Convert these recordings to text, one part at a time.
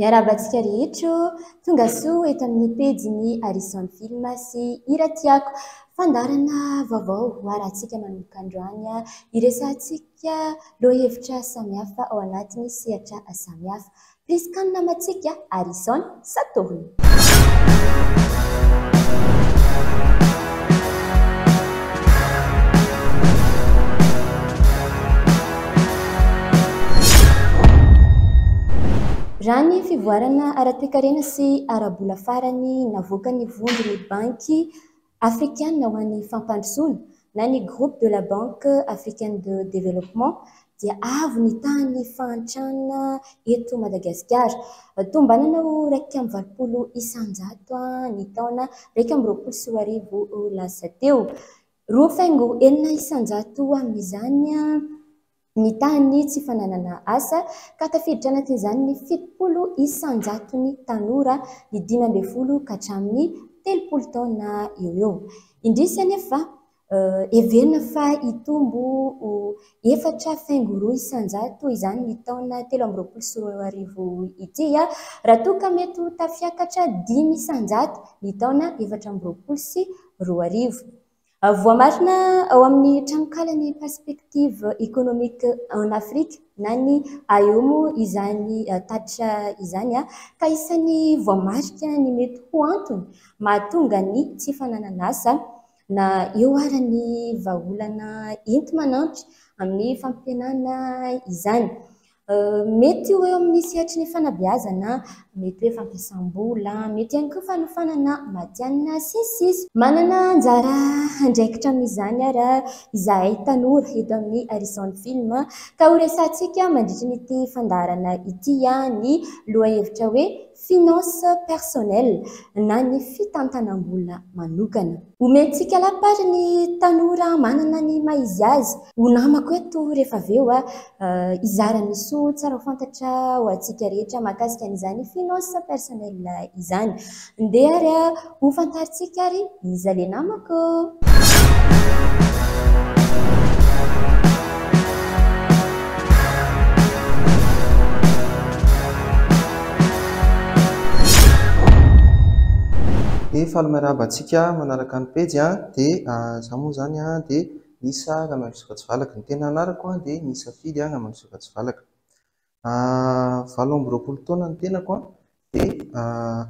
Miarahaba antsika rehetra ô! Tonga soa eto amin'ny pejin'ny Harison Film sy Hira Tiako. Fandaharana vaovao ho arahantsika manomboka androany, hiresahantsika lohahevitra samihafa ao anatin'ny sehatra samihafa. Prisca ny namantsika, Harison Satorno. Raha ny fivoarana ara-toekarena sy ara-bola farany navoakan'ny Vondron'ny Banky Afrikanina ho an'ny Fampandrosoana na ny Groupe de la Banque Africaine de Développement dia avo ny tahan'ny fahantrana eto Madagasikara. Tombanana ho 81% ny taona 2021 lasa teo. 2,6% amin'izany ny tahan'ny tsy fananana asa, ka tafiditra anatin'izany ny 70%-n'ny tanora, ny 15 ka hatramin'ny 30 taona eo ho eo. Indrisy anefa, heverina fa hitombo ho 4,2% izany ny taona 2023 ity, raha toa ka mety ho tafiakatra 5% ny taona 2024. Voamarina ao amin'ny tranonkalan'ny Perspectives Economiques en Afrique na ny AEO moa izany tatitra izany ka isan'ny voamarika ny mety ho antony mahatonga ny tsy fananan'asa na eo ara ny vahaolana enti-manampy amin'ny fampihenana izany. Mety ho eo amin'ny sehatry ny fanabeazana, mety hoe fampiasam-bola, mety ihany koa fanofanana matihanina sy ny sisa. Manana anjara andraikitra amin'izany ary izahay tanora eto amin'ny Harison Film ka horesahantsika mandritra ity fandaharana ity ny lohahevitra hoe finance personnelle na ny fitantanam-bola manokana. Omentsika lapa ary ny tanora manana ny maha izy azy. Ho namako eto rehefa avy eo hizara ny soa tsara ho fantatra ho antsika rehetra mahakasika an'izany finance personnelle izany. Ndeha ary ho fantarintsika ary iza le namako. Dia faly miarahaba antsika manaraka ny pejy an, dia izaho moa izany an dia Nisa Ramarosokatsivalaka. Ny tena anarako an dia Nisafidy Ramarosokatsivalaka. 28 taona ny tenako an, dia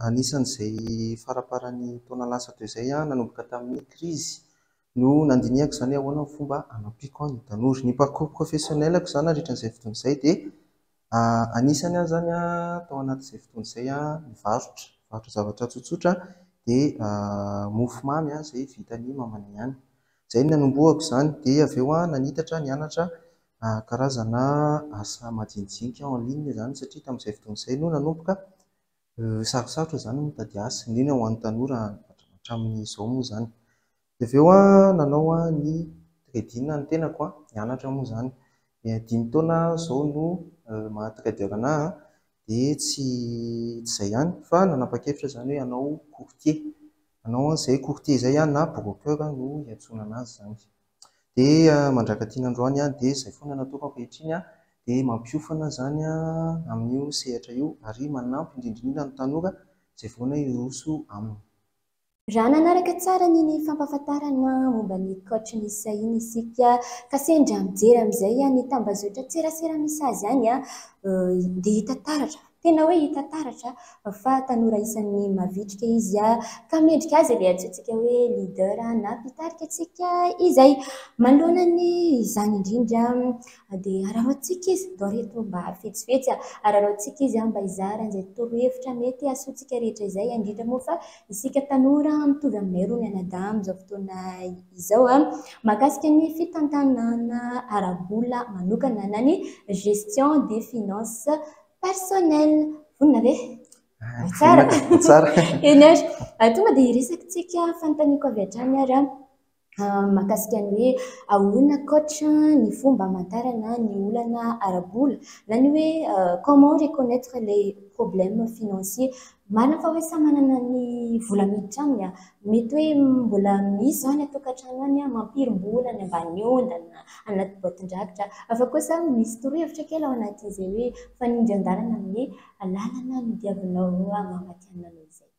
anisan'izay faramparan'ny taona lasa teo izay an, nanomboka tamin'ny krizy no nandinihako izany hoe ahoana ny fomba hanampiako ny tanora. Ny parcours professionnel-ko izany nandritra an'izay fotoana izay dia Anisany aho izany tao anatin'izay fotoana izay nivarotra, nivarotra zavatra tsotsotra dia mofomamy izay vitan'i mamanay ihany. Izay no nanombohako izany dia avy eo aho nanitatra nianatra karazana asa majinijinika en ligne izany satria tamin'izay fotoana izay no nanomboka Sarosarotra izany ny mitady asa, indrindra ho an'ny tanora hatramin'izao moa izany. Dia avy eo aho nanao ny trading ny tenako, nianatra moa izany. Dia dimy taona izao no maha trader anahy dia tsy izay ihany fa nanapa-kevitra izany hoe hanao courtier. Hanao an'izay courtier izay aho na broker no iantsoana an'azy izany. Dia mandrak'aty androany dia izay foana no ataoko ankehitriny dia mampiofana izany amin'io sehatra io ary manampy indrindra indrindra ny tanora izay vao hiroso aminy. Raha nanaraka tsara an'iny fampahafantarana momba ny coach Nissa iny isika ka sendra mijery amin'izay ny tambazotran-tserasera misy azy any dia hita taratra Tena hoe hita taratra fa tanora isan'ny mavitrika izy ka mendrika azy ilay antsointsika hoe leader na mpitarika antsika izay. Manoloana ny izany indrindra dia araraotintsika izy, ndao ry reto mba fetsifetsy, araraotintsika izy mba hizara an'izay torohevitra mety hahasoa antsika rehetra izay, indrindra moa fa isika tanora mitovy aminay roa mianadahy amin'izao fotoana izao mahakasika ny fitantanana ara-bola manokana na ny gestion des finances Personnel. Vonona ve? Tsara. Tsara. Eny ary. Tonga dia hiresaka tsika fanontaniako avy hatrany ary an, mahakasika ny hoe ahoana coach ny fomba hamantarana ny olana ara-bola na ny hoe comment reconnaître les problèmes financiers. Marina fa hoe samy manana ny vola miditra aminy. Mety hoe mbola misy izany an-tokantrano any mampirim-bola any ambany ondana, anaty boatin-drakitra. Fa kosa misy torohevitra kely ao anatin'izay hoe fanindran-dalana amin'ny lalana nodiavinao maha-matihanina anao izay.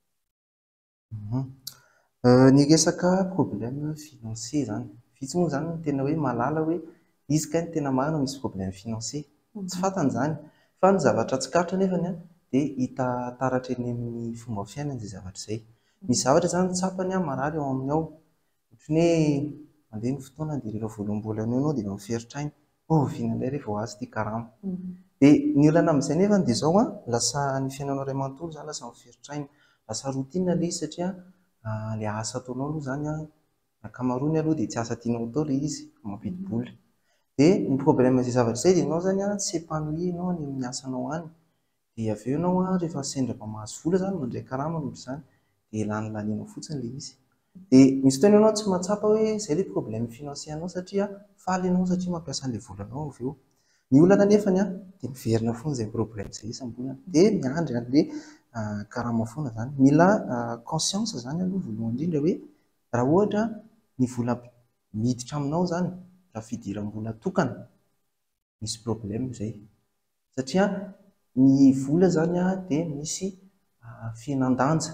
Ny resaka problème financier izany. Vitsy moa izany no tena hoe mahalala hoe izy kay no tena marina misy problème financier. Tsy fantany izany. Fa ny zavatra tsikaritra nefany dia hita taratra eny amin'ny fomba fiainany izay zavatra izay. Misy zavatra izany tsapany marary ao aminy ao. Ohatran'ny hoe mandeha ny fotoana dia rehefa voaloham-bolana eo ianao dia efa miferotra aina. Oh, vina indray rehefa ho azo ity karama. Dia ny olana amin'izay nefany dia izao, lasa ny fiainanao iray manontolo izany lasa miferotra aina. Lasa routine ilay izy satria ilay asa ataonao aloha izany, ny ankamaroany aloha dia tsy asa tianao atao ilay izy, mampidi-bola. Dia ny problème izay zavatra izay dia ianao izany tsy épanoui ianao any amin'ny asanao any. Dia avy eo ianao rehefa sendra mba mahazo vola izany, mandray karama noho izany, dia lanilanina fotsiny ilay izy. Dia misy fotoana ianao tsy mahatsapa hoe izay ilay problème financier anao satria faly ianao satria mampiasa an'ilay volanao avy eo. Ny olana nefany dia miverina foana izay problème izay isam-bolana. Dia miandry an'ilay karama foana izany. Mila conscience izany aloha voalohany indrindra hoe raha ohatra ny vola miditra aminao izany, raha fidiram-bola tokana, misy problème izay. Satria ny vola izany dia misy fihenan-danja.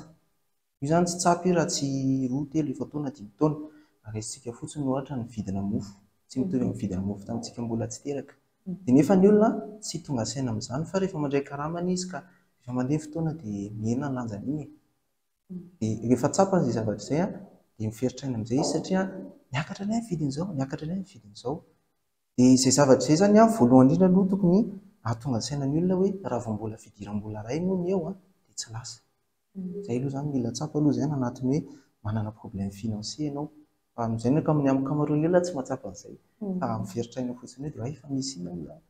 Io izany tsy tsapa io raha tsy 2, 3, 4 taona, 5 taona. Raisintsika fotsiny ohatra ny vidina mofo. Tsy mitovy amin'ny vidina mofo tamintsika mbola tsy teraka. Dia nefa ny olona tsy tonga saina amin'izany fa rehefa mandray karamana izy ka rehefa mandeha ny fotoana dia mihena ny lanjan'iny e. Dia rehefa tsapany izay zavatra izay dia miferotra aina amin'izay izy satria miakatra indray ny vidin'izao, miakatra indray ny vidin'izao. Dia izay zavatra izay izany voalohany indrindra aloha tokony hahatonga saina ny olona hoe raha vao mbola fidiram-bola iray moa ny eo dia tsy lasa. Izay aloha izany mila tsapa aloha izay anatin'ny hoe manana problème financier ianao. Fa amin'izay ny ankamaroan'ny olona tsy mahatsapa an'izay. Fa miferotra aina fotsiny hoe dia efa misy inona moa izany.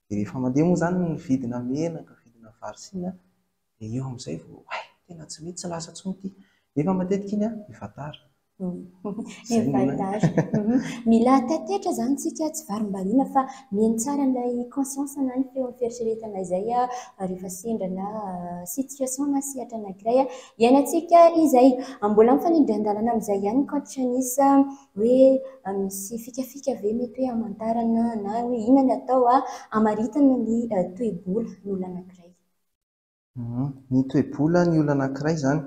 Dia rehefa mandeha moa izany ny vidina menaka, vidina vary sy inona, dia eo amin'izay vao hay, tena tsy mety, tsy lasa intsony ity. Nefa matetika iny efa tara. Efa tara. Mila taitaitra izany isika, tsy varimbariana fa mihaino tsara an'ilay conscience na ny feon'ny fieritreretana izay rehefa sendra na situation na sehatra anankiray iainantsika izay. Mbola mifanindran-dalana amin'izay ihany ny coach Anis hoe misy fikafika ve mety hoe hamantarana na hoe inona ny atao hamaritana ny toe-bola ny olona anankiray. Ny toe-bola ny olona anankiray izany.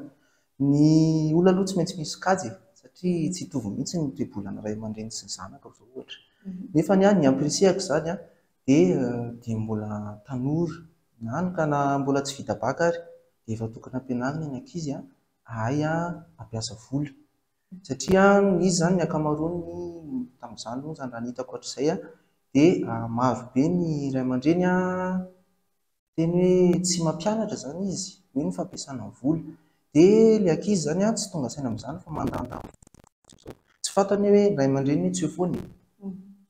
Ny olona aloha tsy maintsy misy sokajy e, satria tsy hitovy mihitsy ny toe-bolan'ny ray aman-dreny sy ny zanaka izao ohatra. Nefa ny ampirisihako izany dia mbola tanora na ny ka na mbola tsy vita baka ary dia efa tokony ampianarina ny ankizy hahay hampiasa vola. Satria izy izany ny ankamaroany tamin'izany aloha izany raha ny hitako hatrizay dia maro be ny ray aman-dreny teny hoe tsy mampianatra izany izy, hoe ny fampiasana ny vola. Dia ilay ankizy izany tsy tonga saina amin'izany fa mandandà fotsiny. Tsy fantany hoe ny ray aman-dreny tsy eo foana e.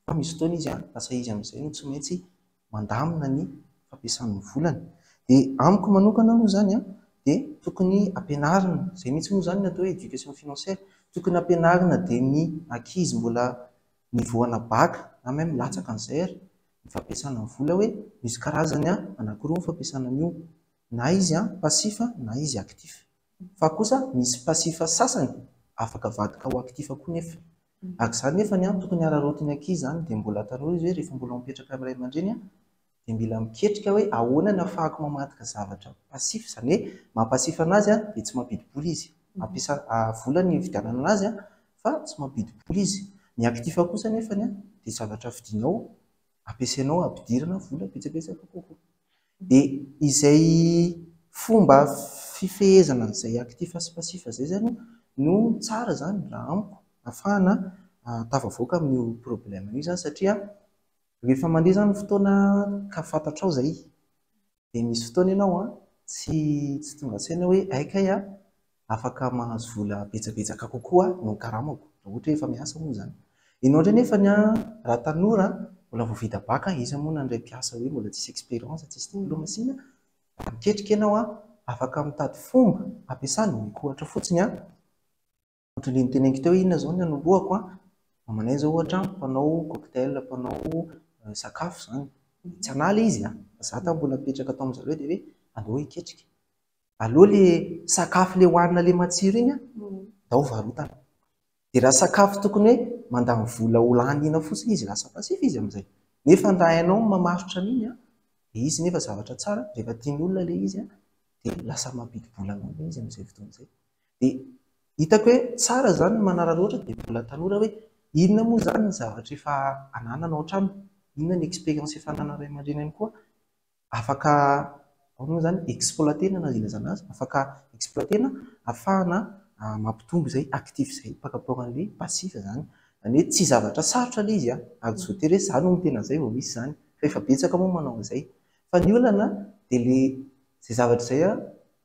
Fa misy fotoana izy lasa izy amin'izay no tsy maintsy mandamina ny fampiasany ny volany. Dia amiko manokana aloha izany dia tokony ampianarina, izay mihitsy moa izany ny atao hoe éducation financière, tokony ampianarina dia ny ankizy mbola niveau ana bac na même latsaka an'izay ary ny fampiasana ny vola hoe misy karazany anankiroa ny fampiasana an'io, na izy passif na izy actif. Fa kosa misy passif sasany afaka avadika ho actif koa nefa. Araka izany nefa ny tokony hararaotin'ny ankizy izany dia mbola tanora izy hoe rehefa mbola mipetraka amin'ny ray aman-dreny dia mila miketrika hoe ahoana no ahafahako mamadika zavatra passif, izany hoe maha-passif anazy dia tsy mampidi-bola izy. Mampiasa vola ny hividianana anazy fa tsy mampidi-bola izy. Ny actif kosa nefa dia zavatra vidianao, ampiasainao hampidirana vola betsabetsaka kokoa. Dia izay fomba fifehezana an'izay actif sy passif izay izany no tsara izany raha amiko ahafahana tafavoaka amin'io problème io izany satria rehefa mandeha izany ny fotoana ka fantatrao izay dia misy fotoana ianao tsy tonga saina hoe hay kay afaka mahazo vola betsabetsaka kokoa noho ny karamako raha ohatra hoe efa miasa moa izany. Ianao indray nefa raha tanora mbola vao vita bac, iza moa nandray mpiasa hoe mbola tsisy expérience, tsisy diplôme sy inona, miketrika ianao afaka mitady fomba ampiasana, omeko ohatra fotsiny ohatra ilay niteneniko teo hoe inona izao ny hanombohako mamanay izao ohatra mpanao cocktail, mpanao sakafo izany. Tsy hanala izy fa za tamin'ny mbola mipetraka tao amin'izareo dia hoe andao hiketrika. Aleo ilay sakafo ilay hohanina ilay matsiro iny an, ndao varotana. Dia raha sakafo tokony hoe mandany vola ho laniana fotsiny izy, lasa passif izy amin'izay. Nefa raha hainao ny mamarotra an'iny an, dia izy nefa zavatra tsara, rehefa tian'ny olona ilay izy an, dia lasa mampidi-bola anao ilay izy amin'izay fotoana izay. Dia hitako hoe tsara izany ny manararaotra dia mbola tanora hoe inona moa izany ny zavatra efa ananana ao an-trano, inona ny expérience efa ananan'ny ray aman-dreny ihany koa, afaka ahoana moa izany, exploiter-na na ilazana azy, afaka exploiter-na ahafahana mampitombo izay actif izay par rapport an'ilay passif izany. Izany hoe tsy zavatra sarotra ilay izy an, ary tsy voatery hoe izaho no miteny an'izay vao misy izany, fa efa betsaka moa manao an'izay. Fa ny olana dia ilay izay zavatra izay an,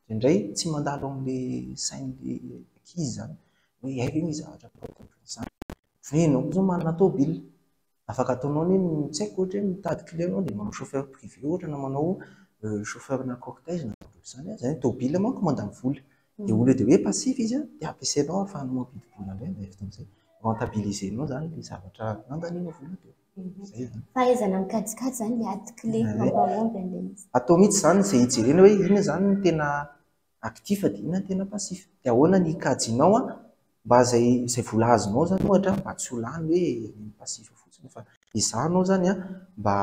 indraindray tsy mandalo amin'ilay sain'ilay ankizy izany hoe hay ve misy zavatra atao ohatran'izany. Hoe ianao koa izao manana tômôbila, afaka ataonao anie ny tsy haiko ohatra hoe mitady client ianao dia manao chauffeur privé ohatra na manao chauffeur-na cortège na zavatra ohatr'izany an, izany hoe tômôbila manko mandany vola. Dia au lieu de hoe passif izy an, dia ampiasainao ahafahanao mampidi-bola indray amin'izay fotoana izay. Rentabiliser-nao izany ilay zavatra nandanianao vola teo. Izay izany. Fahaizana mikajikajy izany ilay ady clé mampahomby an'ilay izy. Atao mihitsy izany izay hijerena hoe inona izany no tena actif dia inona no tena passif. Dia ahoana ny hikajinao an, mba izay izay vola azonao izany ohatra mba tsy ho lany hoe any amin'ny passif fotsiny fa ezahanao izany an mba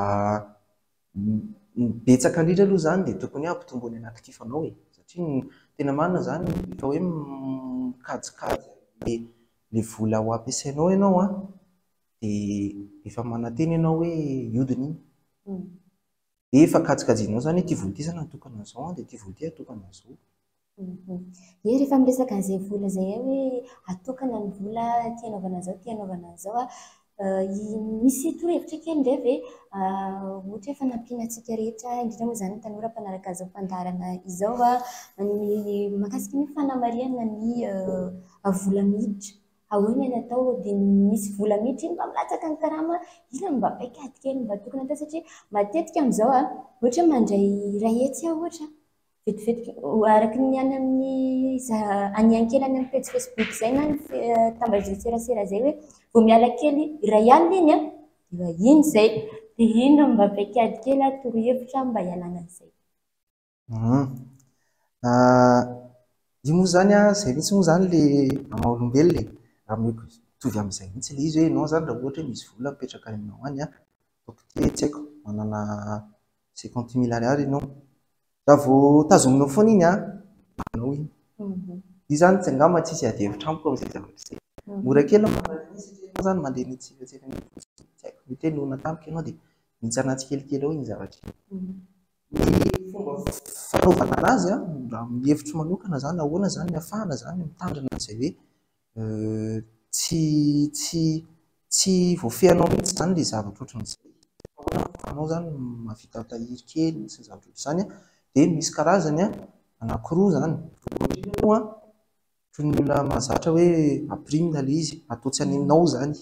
ny betsaka indrindra aloha izany dia tokony hoe ampitomboina ny actif anao e. Satria ny tena marina izany efa hoe mikajikajy ilay vola ho ampiasainao ianao an, dia efa manantena ianao hoe hiodina iny. Dia efa kajikajianao izany hoe ity vola ity izany atokana an'izao an, dia ity vola ity atokana an'izao. Ie, rehefa miresaka an'izay vola izay hay hoe atokana ny vola ity hanaovana an'izao, ity hanaovana an'izao an, misy torohevitra kely indray ve ohatra hoe fanampiana antsika rehetra, indrindra moa izany ny tanora mpanaraka izao fandaharana izao an, ny mahakasika ny fanamarihana ny vola miditra. Ahoana ny atao dia misy vola miditra iny mba milatsaka ny karama, inona no mba paikady kely mba tokony atao satria matetika amin'izao an, ohatra hoe mandray 100 aho ohatra, vetivety araka ny any amin'ny any ankilany any amin'ny pejy Facebook izay na ny tambajotran-tserasera izay hoe vao miala kely 1000 iny an, dia efa iny izay. Dia inona no mba paikady kely torohevitra mba hialana an'izay? Io moa izany an, izay mihitsy moa izany ilay maha olombelona e. Raha mitovy amin'izay mihitsy ilay izy hoe ianao izany raha ohatra hoe misy vola mipetraka any aminao any an, ataoko ity hoe tsy haiko, manana 50 000 ariary ianao. Raha vao tazominao foana iny an, anao iny. Io izany tsy angamba tsisy ady hevitra amiko amin'izay zavatra izay. Mora kely ny manana an'iny satria ianao izany mandeha mitsiratsira eny fotsiny, tsy haiko, mety hoe noana tampoka ianao dia mihintsana tsikelikely ao iny zavatra iny. Ny fomba fanaovana anazy an, raha amin'ny hevitro manokana izany, ahoana izany ny ahafahana izany mitandrina an'izay hoe tsy tsy tsy voafehinao mihitsy izany ilay zavatra ohatran'izay. Ahoana no ahafahanao izany mahavita tahiry kely sy ny zavatra ohatr'izany an, dia misy karazany an anankiroa izany. Voalohany indrindra aloha an, Toy ny olona mahazatra hoe ampirimina ilay izy, atao tsy haninonao izany.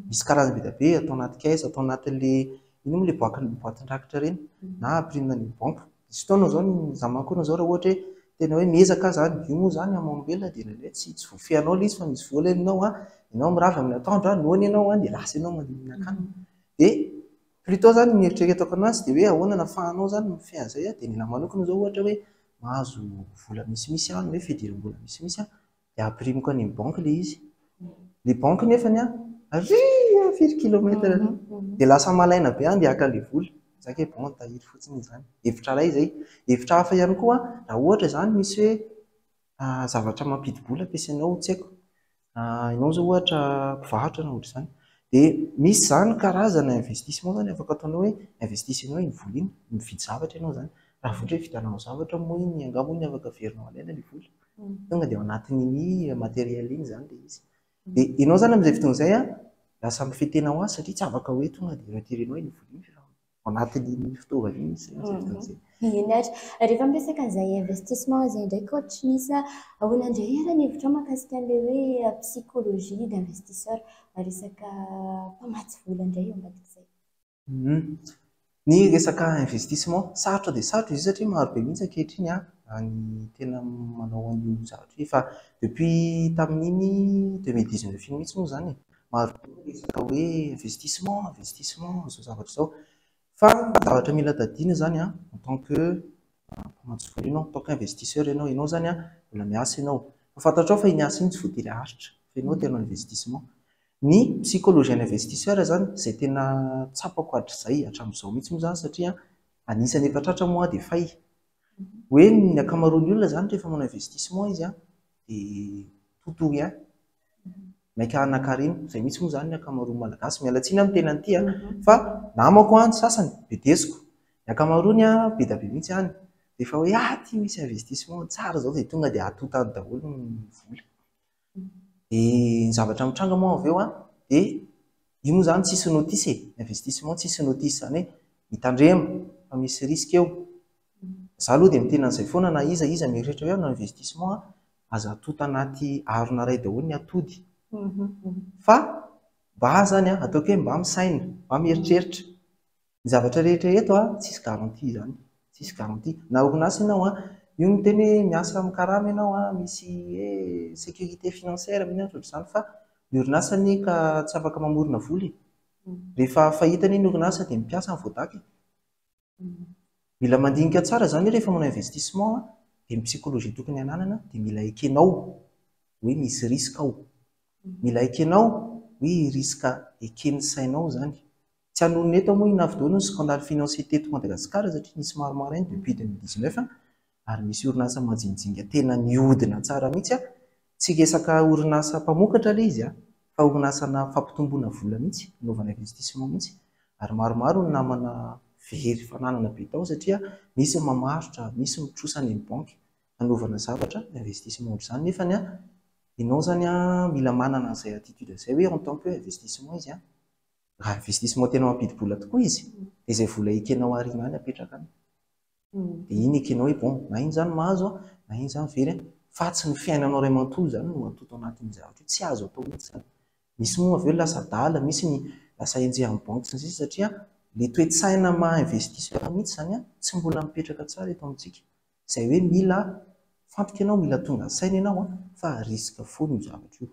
Misy karazany be dia be, atao anaty caisse, atao anatin'ilay, inona moa ilay boatin-drakitra ireny, na ampirimina any amin'ny banky. Misy fotoana izao, izaho manokana izao raha ohatra hoe tena hoe miezaka aho izany, io moa izany amin'ny maha olombelona dia indraindray tsy voafehinao ilay izy fa misy vola ianao an, ianao mirava amin'ny atoandro an, noana ianao an, dia lasa ianao mandeha mihinan-kanina. Dia plutôt izany ny eritreretako an'azy dia hoe ahoana no ahafahanao izany mifehy an'izay an, dia ny anahy manokana izao ohatra hoe mahazo vola misimisy aho, hoe fidiram-bola misimisy aho, dia ampirimiko any amin'ny banky ilay izy. Ilay banky nefany an, ary firy kilomètre ary, dia lasa malaina be aho andeha haka ilay vola. Za kay bon tahiry fotsiny izany. Hevitra iray izay. Hevitra hafa ihany koa, raha ohatra izany misy hoe zavatra mampidi-bola ampiasainao, tsy haiko, Ianao izao ohatra mpivarotra na ohatr'izany, dia misy izany karazana investissement izany afaka ataonao hoe investissement iny vola iny, mividy zavatra ianao izany. Raha ohatra hoe vidiananao zavatra moa iny, angaha moa iny afaka averinao alaina ilay vola? Tonga dia ao anatin'iny matériel iny izany ilay izy. Dia ianao izany amin'izay fotoana izay an, lasa mifehy tena ho azy satria tsy afaka hoe tonga dia retirer-nao iny vola iny fa efa ao anatin'iny fitaovana iny izy amin'izay fotoana izay. Eny ary. Rehefa miresaka an'izay investissement izay indray coach Nisa, ahoana indray ary ny hevitrao mahakasika an'ilay hoe psychologie d'investisseur, resaka mpamatsy vola indray eo ambadik'izay? Ny resaka investissement, sarotra dia sarotra izy io satria maro be mihitsy ankehitriny ny tena manao an'io zavatra io. Efa depuis tamin'iny 2019 iny mihitsy moa izany e, maro be ny resaka hoe investissement, investissement, izao zavatra izao. Fa ny zavatra mila tadidiana izany an, en tant que mpamatsy vola ianao, en tant qu'investisseur ianao, ianao izany mbola miasa ianao. Fa fantatrao fa iny asa iny tsy voatery haharitra fa ianao te hanao investissement. Ny psychologie an'ny investisseur izany izay tena tsapako hatrizay hatramin'izao mihitsy moa izany satria anisan'ny efa tratra moa aho dia fay. Hoe ny ankamaroan'ny olona izany rehefa manao investissement izy dia tout ou rien. Maika hanan-karena. Izay mihitsy moa izany ny ankamaroan'ny Malagasy. Miala tsiny amin'ny tena an'ity fa namako ny sasany, bedesiko. Ny ankamaroany be dia be mihitsy any. Dia efa hoe ah ity misy investissement tsara izao dia tonga dia atotany daholo ny vola. Dia ny zavatra mitranga moa avy eo dia io moa izany tsisy notice e. Investissement tsisy notice izany hoe mitandrema fa misy risque eo. Izaho aloha dia miteny an'izay foana na iza iza mieritreritra hoe hanao investissement, aza atonta anaty harona iray daholo ny atody. Fa mba izany ataoko hoe mba misaina, mba mieritreritra. Ny zavatra rehetra eto tsisy garantie izany, tsisy garantie. Na orinasa ianao, io miteny hoe miasa amin'ny karama ianao, misy hoe sécurité financière mihitsy ohatr'izany fa ny orinasa anie ka tsy afaka mamorona vola e. Rehefa fahita anie ny orinasa dia ny mpiasa no voadaka e. Mila mandinika tsara izany rehefa manao investissement dia ny psychologie tokony hananana dia mila ekenao hoe misy risque ao. Mila ekenao hoe risque eken'ny sainao izany. Tsy hanonona eto moa i Navy ny scandale financier teto Madagasikara satria nisy maromaro ihany depuis 2019 ary misy orinasa majinijinga tena nihodina tsara mihitsy. Tsy resaka orinasa mpamokatra ilay izy fa orinasa fampitomboana vola mihitsy, nanaovana investissement mihitsy. Ary maromaro ny namana very fananana be tao satria misy mamarotra, misy mitrosa any amin'ny banky hanaovana zavatra investissement ohatr'izany. Nefa ianao izany mila manana an'izay attitude izay hoe en tant que investissement izy. Raha investissement tena mampidi-bola tokoa izy dia izay vola ekenao ariana any apetraka any. Dia iny ekenao hoe bon, na iny izany mahazo, na iny izany very, fa tsy ny fiainanao iray manontolo izany no atoto anatin'ny zavatra io. Tsy azo atao mihitsy izany. Misy moa avy eo lasa adala, misy ny lasa enjehan'ny banky sy ny sisa satria ilay toe-tsaina maha investisseur mihitsy izany tsy mbola mipetraka tsara eto amintsika. Izay hoe mila fantoka ianao, mila tonga saina ianao fa risque foana io zavatra io.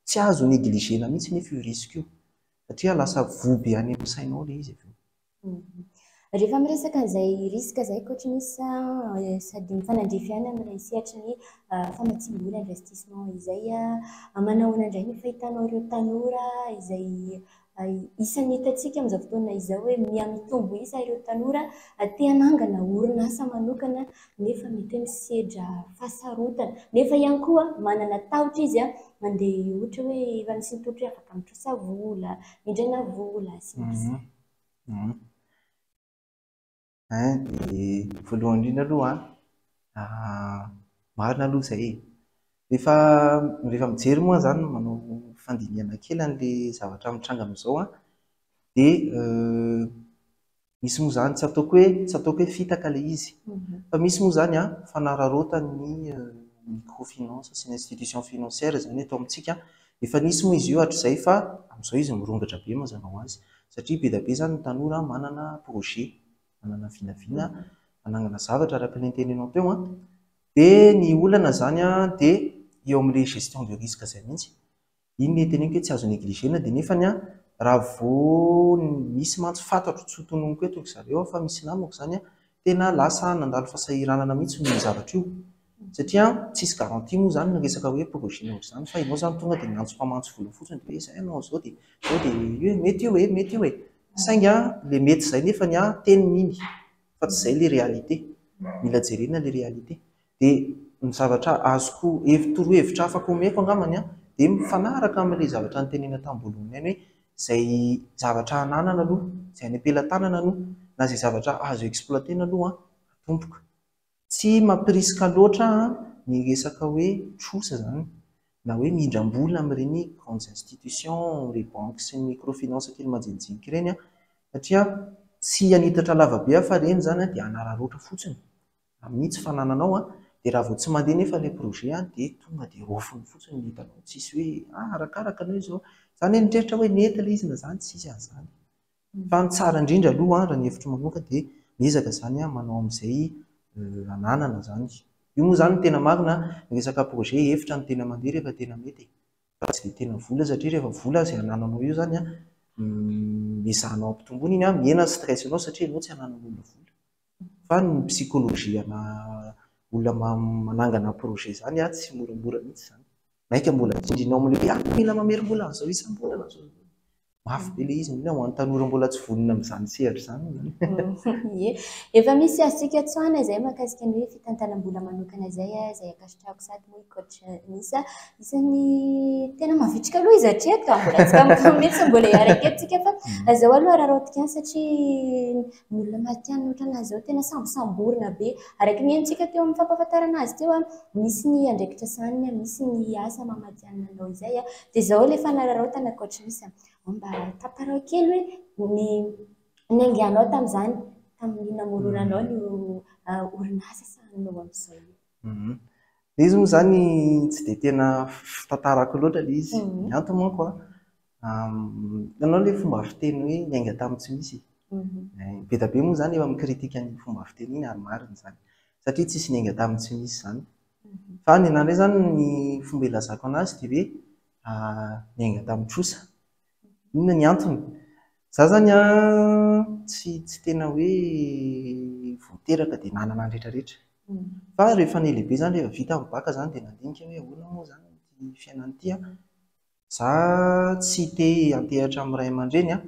Tsy azo négligena mihitsy nefa io risque io satria lasa voa be any amin'ny sainao ilay izy avy eo. Rehefa miresaka an'izay risque izay coach Miss sady mifanandrify ihany amin'ilay sehatry ny famatsiam-bola investissement izay, manahoana indray ny fahitanao ireo tanora izay isan'ny hitantsika amin'izao fotoana izao hoe mihamitombo isa ireo tanora te hanangana orinasa manokana nefa mety hoe misedra fahasarotana nefa ihany koa manana tahotra izy mandeha ohatra hoe efa misy ny tolotra hoe afaka mitrosa vola, mindrana vola sy ny sisa. Dia voalohany indrindra aloha marina aloha izay e. Rehefa rehefa mijery moa izany manao fandinihana kely an'ilay zavatra mitranga amin'izao dia misy moa izany tsy ataoko hoe tsy ataoko hoe fitaka ilay izy fa misy moa izany fanararaotan'ny microfinance sy ny institution financière izany eto amintsika. Efa nisy moa izy io hatrizay fa amin'izao izy mirongatra be mazava ho azy satria be dia be izany ny tanora manana projet, manana vinavina, manangana zavatra araka ny niteninao teo. Dia ny olana izany dia eo amin'ilay gestion de risque izay mihitsy. Iny no teneniko hoe tsy azo négligena dia nefany raha vao misy mantsy fantatro tsy ho tononiko eto ry zareo fa misy namako izany tena lasa nandalo fahasahiranana mihitsy noho io zavatra io. Satria tsisy garantie moa izany ny resaka hoe projet ohatr'izany fa ianao izany tonga dia miantso mpamatsy vola fotsiny dia hoe izay ianao izao dia izao dia io e mety io e mety io e. Saingy ilay mety izay nefany teniny iny fa tsy izay ilay réalité. Mila jerena ilay réalité. Dia ny zavatra azoko torohevitra afaka omeko angambany dia mifanaraka amin'ilay zavatra notenenina tamin'ny voalohany ihany hoe izay zavatra ananana aloha, izay any am-pelatanana aloha, na izay zavatra azo exploitena aloha atomboka. Tsy mampirisika loatra ny resaka hoe trosa izany na hoe mindram-bola amin'ireny grandes institutions, les banques sy ny microfinance kely majinijinika ireny satria tsy hanitatra lava be aho fa ireny izany dia hanararaotra fotsiny amin'ny tsy fanananao dia raha vao tsy mandeha nefa ilay projet dia tonga dia raofiny fotsiny ny hitanao tsisy hoe arakaraka anao izao. Izany hoe mieritreritra hoe nety ilay izy na izany tsisy an'izany. Fa ny tsara indrindra aloha raha ny hevitro manokana dia miezaka izany manao amin'izay ananana izany. Io moa izany no tena marina, ny resaka projet hevitra no tena mandeha rehefa tena mety e. Fa tsy dia tena vola satria rehefa vola izay anananao io izany miezahanao ampitomboina iny mihena ny stress anao satria ianao tsy ananan'olona vola. Fa ny psychologie ana olona manangana projet izany tsy moramora mihitsy izany. Mainka mbola tsindrinao amin'ilay hoe ah, mila mamerim-bola an'izao isam-bolana izao. Mafy be ilay izy, indrindra ho an'ny tanora mbola tsy vonona amin'izany sehatra izany. Ie. Efa misy azontsika tsoahina izay mahakasika ny hoe fitantanam-bola manokana izay, izay ankasitrahako sady moa i coach Nisa. Isan'ny tena mavitrika aloha izy hatreto, mbola tsy kamokamo mihitsy, mbola hiaraka eto tsika fa izao aloha araraotika ihany satria ny olona matihanina ohatran'azy izao tena sambosamborina be. Araka ny henontsika teo amin'ny fampahafantarana azy teo, misy ny andraikitra sahaniny, misy ny asa maha matihanina anao izay. Dia izao ilay fanararaotana coach Nisa. Mba tantarao kely hoe ny niainganao tamin'izany, tamin'ny namoronanao ny orinasa sahaninao amin'izao io. Ilay izy moa izany tsy dia tena fitantarako loatra ilay izy. Ny antony manko an, hitanao ilay fomba fiteny hoe niainga tamin'ny tsy misy. Be dia be moa izany efa mi-critique an'iny fomba fiteny iny ary marina izany. Satria tsisy niainga tamin'ny tsy misy izany. Fa ny anahy indray izany ny fomba ilazako anazy dia hoe niainga tamin'ny trosa. Inona ny antony? Izaho izany an, tsy tena hoe vao teraka dia nanana ny rehetra rehetra. Fa rehefa nihalehibe izany, rehefa vita ny bacc izany dia nandinika hoe ahoana moa izany ity fiainana ity an. Izaho tsy te hiantehatra amin'ny ray aman-dreny an,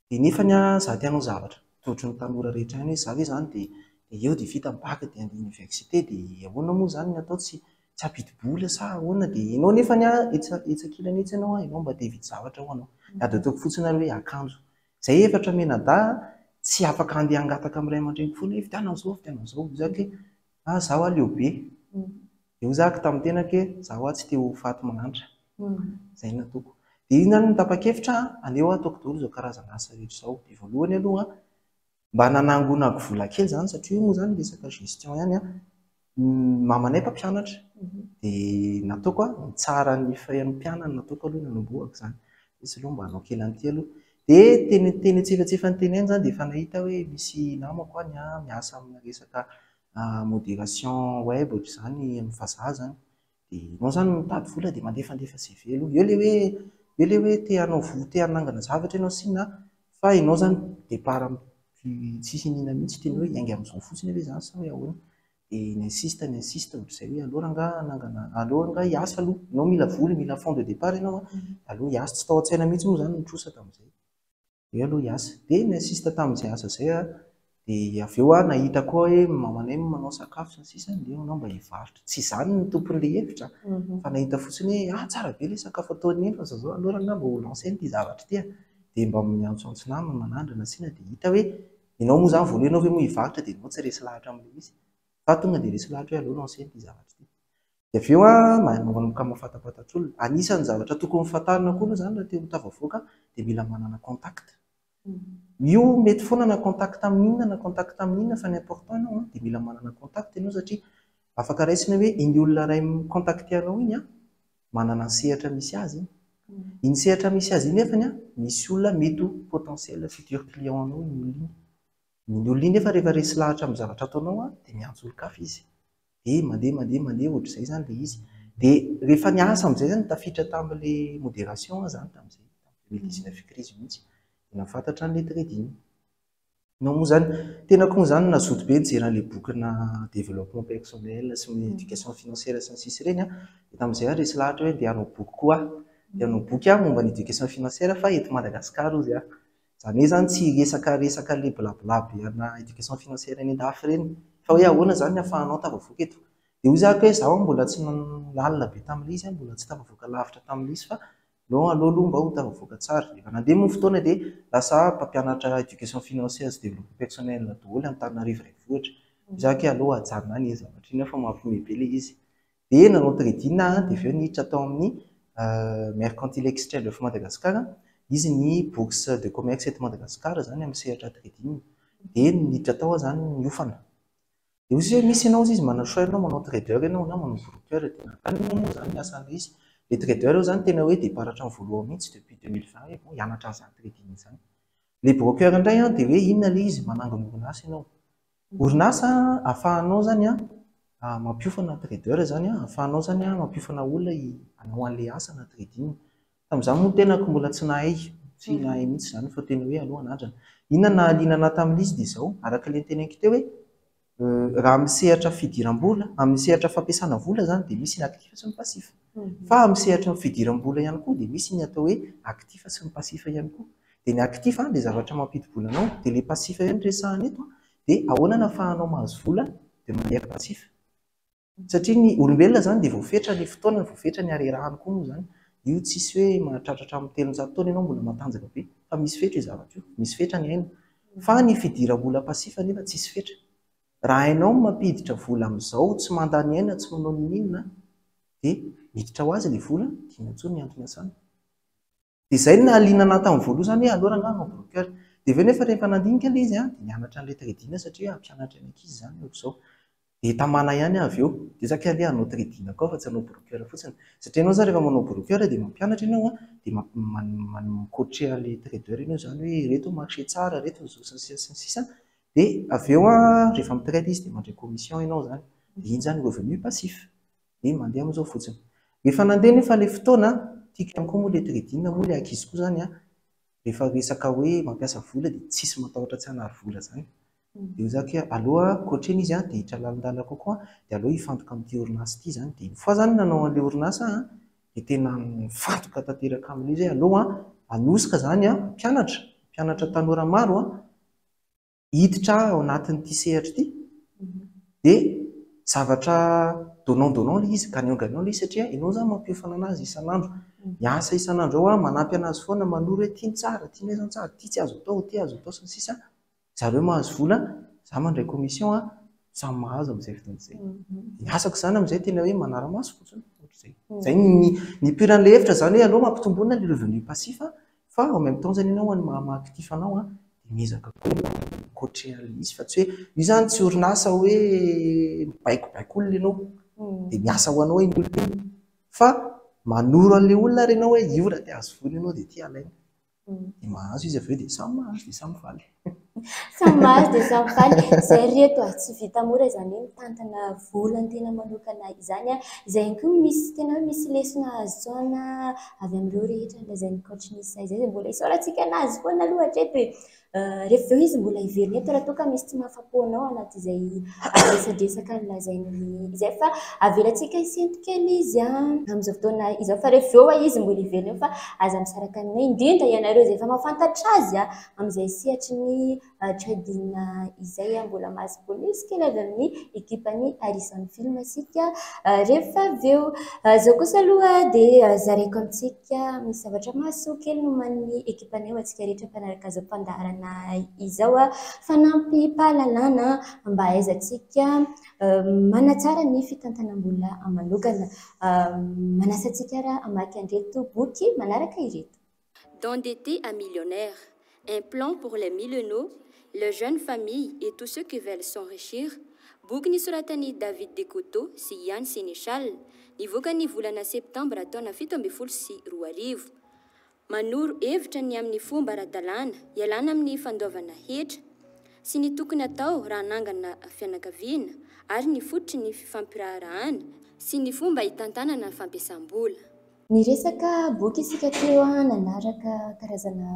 dia nefany an izaho te hanao zavatra. Toa ohatran'ny tanora rehetra ihany hoe izaho ve izany dia eo dia vita ny bacc dia handeha université dia ahoana moa izany ny atao tsy hampidi-bola sa ahoana dia ianao nefany an etsy ankilany etsy ianao an, ianao mba te hividy zavatra ho anao. Na dia ataoko fotsiny ary hoe akanjo. Izay efatra mianadahy tsy afaka handeha hangataka amin'ny ray aman-dreniko foana hoe vidiana an'izao, vidiana an'izao. Hoy za hoe ah izaho aho leo be. Dia hoy za tamin'ny tenako hoe izaho aho tsy te ho faty mahantra. Izay no nataoko. Dia iny izany no tapa-kevitra, aleo ataoko daholo izao karazana asa rehetra izao. Dia voalohany aloha, mba nanangonako vola kely izany satria io moa izany resaka gestion ihany an. Mamanay mpampianatra. Dia nataoko an, nitsara ny frais an'ny mpianany nataoko aloha nanombohako izany. Izy aloha mba hanao kely an'ity aloha. Dia teny teny antsefatsefany teny ihany izany dia efa nahita hoe misy namako any an, miasa amina resaka modération web ohatr'izany amin'ny vazaha izany. Dia ianao izany mitady vola dia mandefandefa CV aloha. Eo ilay hoe eo ilay hoe te hanao vola, te hanangana zavatra ianao sy inona fa ianao izany départ tsisy iniana mihitsy tena hoe hiainga amin'izao fotsiny ve izany sa hoe ahoana. Dia ni-insiste ni-insiste ohatr'izay hoe aleo rangahy hanangana, aleo rangahy hiasa aloha. Ianao mila vola, mila fonds de départ ianao an, aleo hiasa. Tsy tao an-tsaina mihitsy moa izany ny trosa tamin'izay. Eo aloha hiasa. Dia ni-insiste tamin'izay asa izay aho. Dia avy eo aho nahita koa hoe mamanay manao sakafo sy ny sisa, ndeha ianao mba hivarotra. Tsy izany no tompon'ilay hevitra fa nahita fotsiny hoe ah tsara be ilay sakafo ataon'i Neny fa izao izao aleo rangahy mba ho lancer-na ity zavatra ity a. Dia mba miantsoantso namana, manandrana asiana dia hita hoe ianao moa izany voalohany ianao ve moa hivarotra dia ianao tsy resy lahatra amin'ilay izy. Fa tonga dia resy lahatra hoe aleo lancer-na ity zavatra ity. Dia avy eo aho manomboka mahafantapantatra olona. Anisan'ny zavatra tokony fantarina koa aloha izany raha te ho tafavoaka dia mila manana contact. Io mety foana na contact amin'inona na contact amin'inona fa ny important ianao dia mila manana contact ianao satria afaka raisina hoe iny olona iray mi-contacter anao iny manana ny sehatra misy azy iny. Iny sehatra misy azy iny nefany misy olona mety ho potentiel futur client anao iny olona iny. Iny olona iny nefa rehefa resy lahatra amin'ny zavatra ataonao dia miantso olon-kafa izy. Dia mandeha mandeha mandeha ohatr'izay izany ilay izy. Dia rehefa niasa amin'izay izany tafiditra tamin'ilay modération aho izany tamin'izay, tamin'ny 2019 crise mihitsy. Dia nahafantatra an'ilay trading. Ianao moa izany, tenako moa izany nazoto be nijery an'ilay bokina développement personnel sy ny éducation financière sy ny sisa ireny an. Dia tamin'izay aho resy lahatra hoe andeha hanao boky koa aho. Andeha hanao boky aho momba ny éducation financière fa eto Madagasikara hozy aho. Izany hoe izany tsy hiresaka resaka ilay blabla be ana éducation financière any an-dafy ireny fa hoe ahoana izany ny ahafahanao tafavoaka eto. Dia hoy za hoe izaho mbola tsy lalina be tamin'ilay izy, mbola tsy tafavoaka lavitra tamin'ilay izy fa aleo aleo aloha mba ho tafavoaka tsara. Rehefa nandeha moa ny fotoana dia lasa mpampianatra éducation financière sy développement personnel daholo Antananarivo renivohitra. Hoy za hoe aleo ajanona any iny zavatra iny fa mampiomehy be ilay izy. Dia nanao trading aho dia avy eo niditra tao amin'ny Mercantile Exchange of Madagascar, izy ny bourse de commerce eto Madagascar izany amin'ny sehatra trading. Dia niditra tao aho izany niofana. Dia hoy izy hoe misy ianao hozy izy manana choix ianao manao trader ianao na manao broker. Dia nanontany moa izany ny asan'ilay izy. Ilay trader io izany tena hoe départ hatramin'ny voalohany mihitsy depuis 2020 hoe bon hianatra an'izany trading izany. Ilay broker indray an dia hoe inona ilay izy, manangona orinasa ianao. Orinasa ahafahanao izany mampiofana trader izany, ahafahanao izany mampiofana olona hanao an'ilay asa na trading. Tamin'izaho moa tenako mbola tsy nahay, tsy nahay mihitsy izany fa tena hoe aleo hanandrana. Inona no nahaliana anahy tamin'ilay izy dia izao, araka ilay noteneniko teo hoe. Raha amin'ny sehatra fidiram-bola, amin'ny sehatra fampiasana vola izany dia misy ny actif sy ny passif. Fa amin'ny sehatra ny fidiram-bola ihany koa dia misy ny atao hoe actif sy ny passif ihany koa. Dia ny actif dia zavatra mampidi-bola anao, dia ilay passif ihany resahana eto dia ahoana no ahafahanao mahazo vola de manière passif. Satria ny olombelona izany dia voafetra ny fotoanany, voafetra ny harerahany koa moa izany. Io tsisy hoe mahatratra hatramin'ny 300 taona ianao mbola matanjaka be, fa misy fetra io zavatra io, misy fetra ny aina. Fa ny fidiram-bola passif nefa tsisy fetra. Raha hainao ny mampiditra vola amin'izao, tsy mandany aina, tsy manao n'inon'inona, dia miditra ho azy ilay vola, dia inona intsony ny antony iasana. Dia izay no nahaliana anahy tamin'ny voalohany izany hoe aleo rangahy hanao broker. Dia avy eo nefa rehefa nandinika ilay izy an, dia nianatra an'ilay trading satria hampianatra ny ankizy izany ohatr'izao. Dia tamana ihany aho avy eo. Dia za kay aleha hanao trading koa fa tsy hanao broker fotsiny. Satria ianao izany rehefa manao broker dia mampianatra ianao an, dia mi-coacher an'ilay trader ianao izany hoe ireto ny marché tsara, ireto ny zao sy ny sisa sy ny sisa. Dia avy eo an, rehefa mi-trade izy dia mandray commission ianao izany. Dia iny izany revenu passif. Dia mandeha amin'izao fotsiny. Rehefa nandeha nefa ilay fotoana, tiako ihany koa moa ilay trading moa ilay ankizy koa izany an, rehefa resaka hoe mampiasa vola dia tsisy matahotra tsy hanary vola izany. Dia hoy za hoe aleo coachena izy an, dia hiditra lalindalina kokoa, dia aleo hifantoka amin'ity orinasa ity izany. Dia une fois izany nanao an'ilay orinasa aho an, dia tena nifantoka tanteraka amin'ilay izy hoe aleo an, hanosika izany an, hampianatra, hampianatra tanora maro an, hiditra ao anatin'ity sehatra ity dia zavatra donnant donnant ilay izy, gagnant gagnant ilay izy satria ianao izany mampiofana an'azy isan'andro, miasa isan'andro ao manampy an'azy foana, manoro hoe ity ny tsara, ity ny aiza ny tsara, ity tsy azo atao, ity azo atao sy ny sisa. Zareo mahazo vola, za mandray commission, samy mahazo amin'izay fotoana izay. Ny asako izany amin'izay tena hoe manara-maso fotsiny, ohatr'izay. Izay ny nipoiran'ilay hevitra izany hoe aleo mampitomboina ilay revenu passif fa en même temps izany ianao ny maha actif anao dia miezaka koa ianao mi-coacher an'ilay izy fa tsy hoe io izany tsy orinasa hoe mibaikobaiko olona ianao dia miasa ho anao iny olona iny fa manoro an'ilay olona ary ianao hoe io raha te hahazo vola ianao dia ity alaina. Dia mahazo izy avy eo dia samy mahazo dia samy faly. Samy mahazo dia samy faly. Izay ry reto a, tsy vita mora izany hoe mitantana vola ny tena manokana izany a. Izay ihany koa misy tena hoe misy lesona azo tsoahina avy amin'ireo rehetra nolazain'ny coach Nissa izay. Dia mbola isaorantsika anazy foana aloha hatreto e. Rehefa avy eo izy mbola hiverina eto raha toa ka misy tsy mahafa-po anao anatin'izay resadresaka nolazainy izay fa avelantsika hisento kely izy amin'izao fotoana izao fa rehefa avy eo izy mbola hiverina eo fa aza misaraka aminay indrindra ianareo izay efa mahafantatra azy amin'izay sehatry ny trading izay mbola mahazo bonus kely avy amin'ny ekipan'ny Harison Film isika rehefa avy eo. Izao kosa aloha dia zaraiko amintsika. Misy zavatra mahasoa kely nomanin'ny ekipanay ho antsika rehetra mpanaraka izao fandaharana izao. Fanampim-pahalalana mba hahaizantsika manatsara ny fitantanam-bola manokana. Manasa antsika ary hamaky an'ireto boky manaraka ireto. D'endetté à millionnaire, un plan pour les millénaux, les jeunes familles et tous ceux qui veulent s'enrichir, boky nosoratan'i David Decoteau sy Yann Sénéchal, nivoaka ny volana septambra taona 2017. Manoro hevitra ny amin'ny fomba ara-dalàna ialana amin'ny fandoavana hetra sy ny tokony atao raha hanangana fianakaviana ary ny fototry ny fifampiraharahana sy ny fomba hitantanana ny fampiasam-bola. Niresaka boky isika teo, nanaraka karazana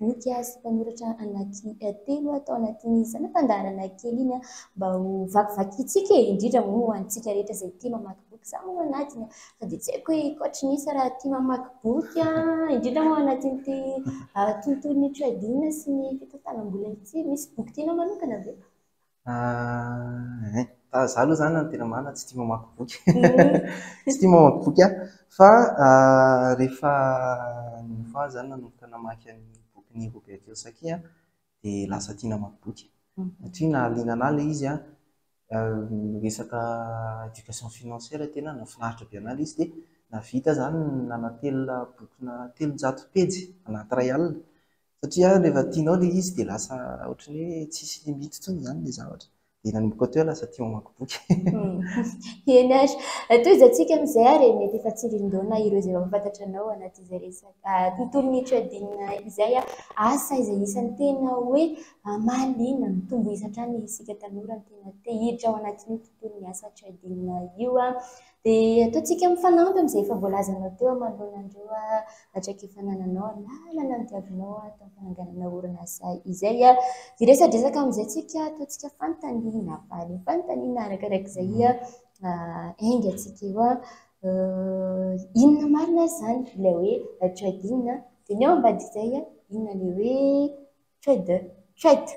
boky sy mpanoratra anaky telo tao anatin'izany fandaharana kely iny mba ho vakivakintsika e, indrindra moa ho antsika rehetra izay tia mamaky boky. Izaho moa anatiny fa dia tsy haiko hoe coach Nissa raha tia mamaky boky, indrindra moa anatin'ity tontolon'ny trading sy ny fitantanam-bola ity. Misy boky tianao manokana ve? Za aloha izany ny tena marina tsy tia mamaky boky. Tsy tia mamaky boky aho fa rehefa une fois zany nanomboka namaky an'ny bokin'i Robert Kiyosaki aho dia lasa tia namaky boky. Satria nahaliana anahy ilay izy an, resaka éducation financière tena nahafinaritra be anahy ilay izy dia nahavita zany nanatelina bokina 300 pejy anaty iray alina. Satria rehefa tianao ilay izy dia lasa ohatran'ny hoe tsisy limite intsony izany ilay zavatra. Dia nanomboka teo aho lasa tia mamaky boky. Eny ary. Tohizantsika amin'izay ary mety efa tsirindona ireo izay mahafantatra anao anatin'izay resaka tontolon'ny trading izay. Asa izay isan'ny tena hoe mahaliana, mitombo isa hatrany isika tanora no tena te hiditra ao anatin'io tontolon'ny asa trading io. Dia ataontsika mifanampy amin'izay efa voalazanao teo manoloana an'ireo traikefa anananao, lalana nodiavinao tamin'ny fananganana orinasa izay. Hiresadresaka amin'izay tsika, ataontsika fanontaniana, valy fanontaniana arakarak'izay hainga antsika eo. Inona marina izany ilay hoe trading? Dia ny ao ambadik'izay, inona ilay hoe trader? Trade.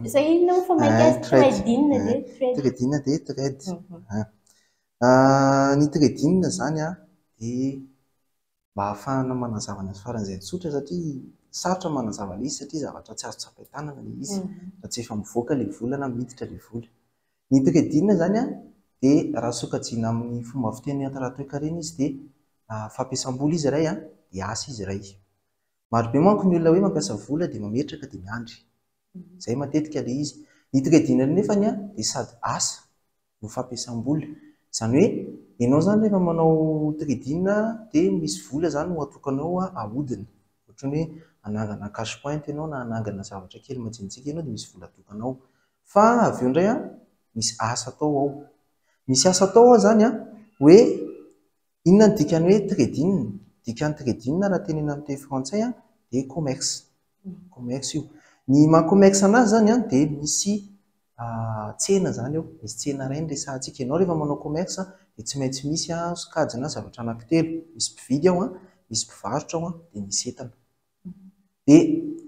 Izay inona moa fa mainka azy? Trading dia trade. Trading dia trade. Ny trading izany dia mba ahafahana manazava anazy faran'izay tsotra satria sarotra manazava ilay izy satria zavatra tsy azo tsapain-tanana ilay izy raha tsy efa mivoaka ilay vola na miditra ilay vola. Ny trading izany dia raha sokajiana amin'ny fomba fiteny ara-toekarena izy dia fampiasam-bola izy iray dia asa izy iray. Marobe manko ny olona hoe mampiasa vola dia mametraka dia miandry. Izay matetika ilay izy. Ny trading nefany dia sady asa no fampiasam-bola. Izany hoe ianao izany rehefa manao trading dia misy vola izany no atokanao ahodina. Ohatran'ny hoe hanangana cash point ianao na hanangana zavatra kely majinijinika ianao dia misy vola atokanao. Fa avy eo indray misy asa atao ao. Misy asa atao ao izany hoe inona ny dikan'ny hoe trading? Dikan'ny trading raha tenena amin'ny teny frantsay dia commerce. Commerce io. Ny maha commerce anazy izany dia misy tsena izany eo. Misy tsena iray no resahantsika. Ianao rehefa manao commerce dia tsy maintsy misy sokajina zavatra anankitelo. Misy mpividy ao, misy mpivarotra ao, dia misy entana. Dia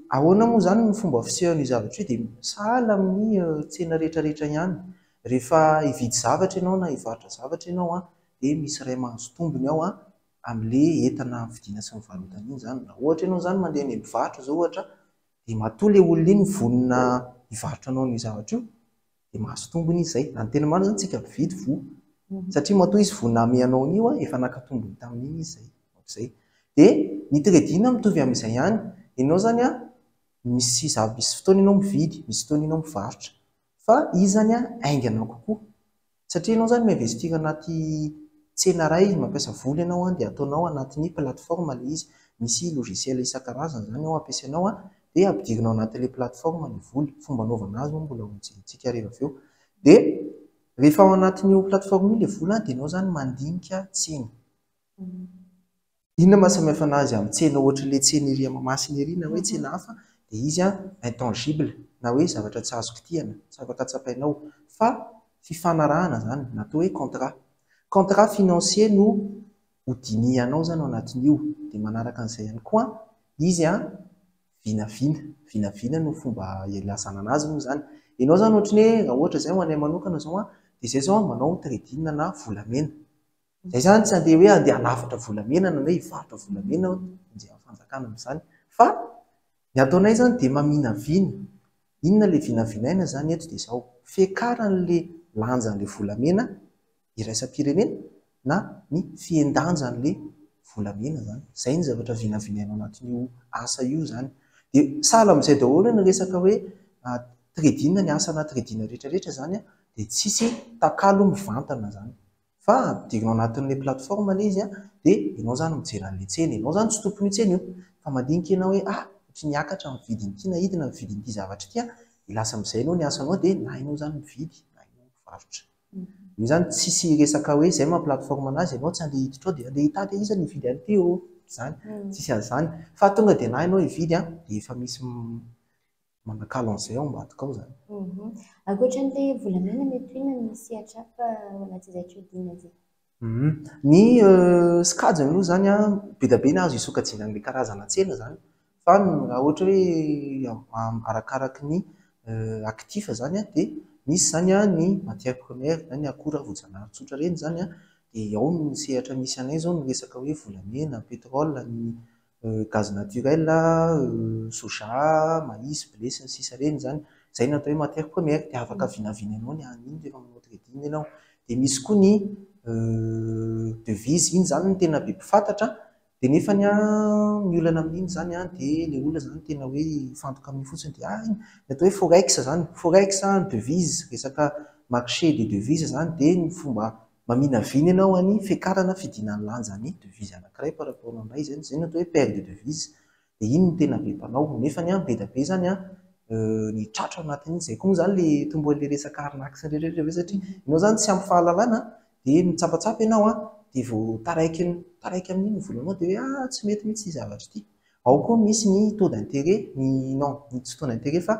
ahoana moa izany ny fomba fisehon'io zavatra io? Dia sahala amin'ny tsena rehetrarehetra ihany. Rehefa hividy zavatra ianao na hivarotra zavatra ianao dia misy iray mahazo tombony ao amin'ilay entana vidiana sy mivarotana iny izany. Raha ohatra ianao izany mandeha any mpivarotra izao ohatra dia matoa ilay olona iny vonona hivarotra anao an'io zavatra io dia mahazo tombony izy izay. Raha ny tena marina izany tsika mpividy voa satria matoa izy vonona hamehy anao an'io efa naka tombony tamin'iny izy izay. Ohatr'izay. Dia ny trading mitovy amin'izay ihany. Ianao izany misy misy fotoana ianao mividy, misy fotoana ianao mivarotra. Fa izy izany haingana kokoa. Satria ianao izany mi-investir anaty tsena iray, mampiasa vola ianao dia ataonao anatin'ny plateforme ilay izy. Misy logiciel isan-karazany izany ao ampiasainao dia ampidirinao anatin'ilay plateforme ny vola. Fomba anaovana azy moa mbola hojerentsika rehefa avy eo. Dia rehefa ao anatin'io plateforme io ilay vola dia ianao izany mandinika tsena. Inona mahasamihafa anazy amin'ny tsena ohatr'ilay tsena ery Mahamasina ery na hoe tsena hafa dia izy intangible na hoe zavatra tsy azo kitihana, tsy afaka tsapainao fa fifanarahana izany na atao hoe contrat. Contrat financier no hodinihanao izany ao anatin'io. Dia manaraka an'izay ihany koa izy vinavina. Vinavina no fomba ilazana anazy moa izany. Ianao izany ohatran'ny hoe raha ohatra izay ho anay manokana izao dia izay izao manao trading na volamena. Izay izany tsy andeha hoe andeha hanafatra volamena na hoe hivarotra volamena andeha amin'ny fanjakana amin'izany. Fa ny ataonay izany dia maminavina. Inona ilay vinavinaina izany eto dia izao. Fiakaran'ilay lanjan'ilay volamena iraisam-pirenena na ny fihendanjan'ilay volamena izany. Izay ny zavatra vinavinaina ao anatin'io asa io izany. Dia sahala amin'izay daholo ny resaka hoe trading, ny asa anaty trading rehetrarehetra izany dia tsisy takalo mivantana izany. Fa ampidirina ao anatin'ilay plateforme ilay izy dia ianao izany mijery an'ilay tsena. Ianao izany tsy tompon'io tsena io fa mandinika ianao hoe ohatry ny hiakatra ny vidin'ity na hidina ny vidin'ity zavatra ity. Dia lasa amin'izay ianao ny asanao dia na ianao izany mividy na ianao mivarotra. Io izany tsisy resaka hoe izay maha plateforme anazy ianao tsy andeha hiditra ao dia andeha hitady iza ny hividy an'ity ô. Izany tsisy an'izany. Fa tonga dia na ianao hividy dia efa misy manakalo an'izay ao ambadika ao izany. Ankoatra an'ilay volamena mety ho inona ny sehatra hafa ao anatin'izay trading izay? Ny sokajiny aloha izany be dia be ny azo isokajiana an'ilay karazana tsena izany. Fa raha ohatra hoe arakaraky ny actif izany dia misy izany ny matière première na ny akora voajanahary tsotra ireny izany dia ao ny sehatra misy anay izao ny resaka hoe volamena, pétrole, ny gaz naturel, soja, maïs, blé sy ny sisa ireny izany. Izay no atao hoe matière première dia afaka vinavinainao ny an'iny rehefa manao trading ianao. Dia misy koa ny devise, iny izany no tena be mpifantatra dia nefa ny olana amin'iny izany dia ilay olona izany tena hoe hifantoka amin'iny fotsiny dia ny atao hoe forex izany, forex, devise, resaka marché des devises izany dia ny fomba maminavina ianao any fiakarana fidinan'ny lanjan'ny devise anankiray par rapport amin'ilay izay, izay no atao hoe paire de devise. Dia iny no tena be mpanao nefa be dia be izany ny tratra ao anatin'iny. Izay koa moa izany ilay tomboan'ilay resaka arnaque sy ny rehetrarehetra satria ianao izany tsy ampy fahalalana dia mitsapatsapa ianao an, dia vao taraiky taraiky amin'iny ny volanao dia hoe ah tsy mety mihitsy ity zavatra ity. Ao koa misy ny taux d'intérêt, ny non, ny tsy taux d'intérêt fa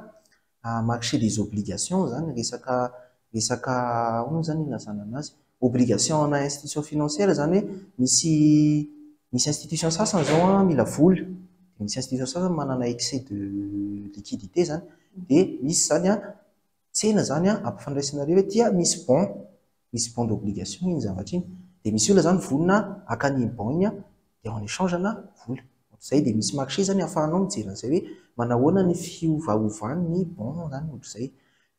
marché des obligations izany, resaka resaka ahoana moa izany ilazana anazy, obligation ana institution financière izany hoe misy misy institution sasany izao an mila vola, dia misy institution sasany manana excès de liquidité izany, dia misy izany an tsena izany an ampifandraisinareo hoe ity an misy bon, misy bon d'obligation iny zavatra iny, dia misy olona izany vonona haka an'iny bon iny an, dia en échange ana vola. Ohatr'izay dia misy marché izany ahafahanao mijery an'izay hoe manahoana ny fiovaovan'ny bon izany ohatr'izay.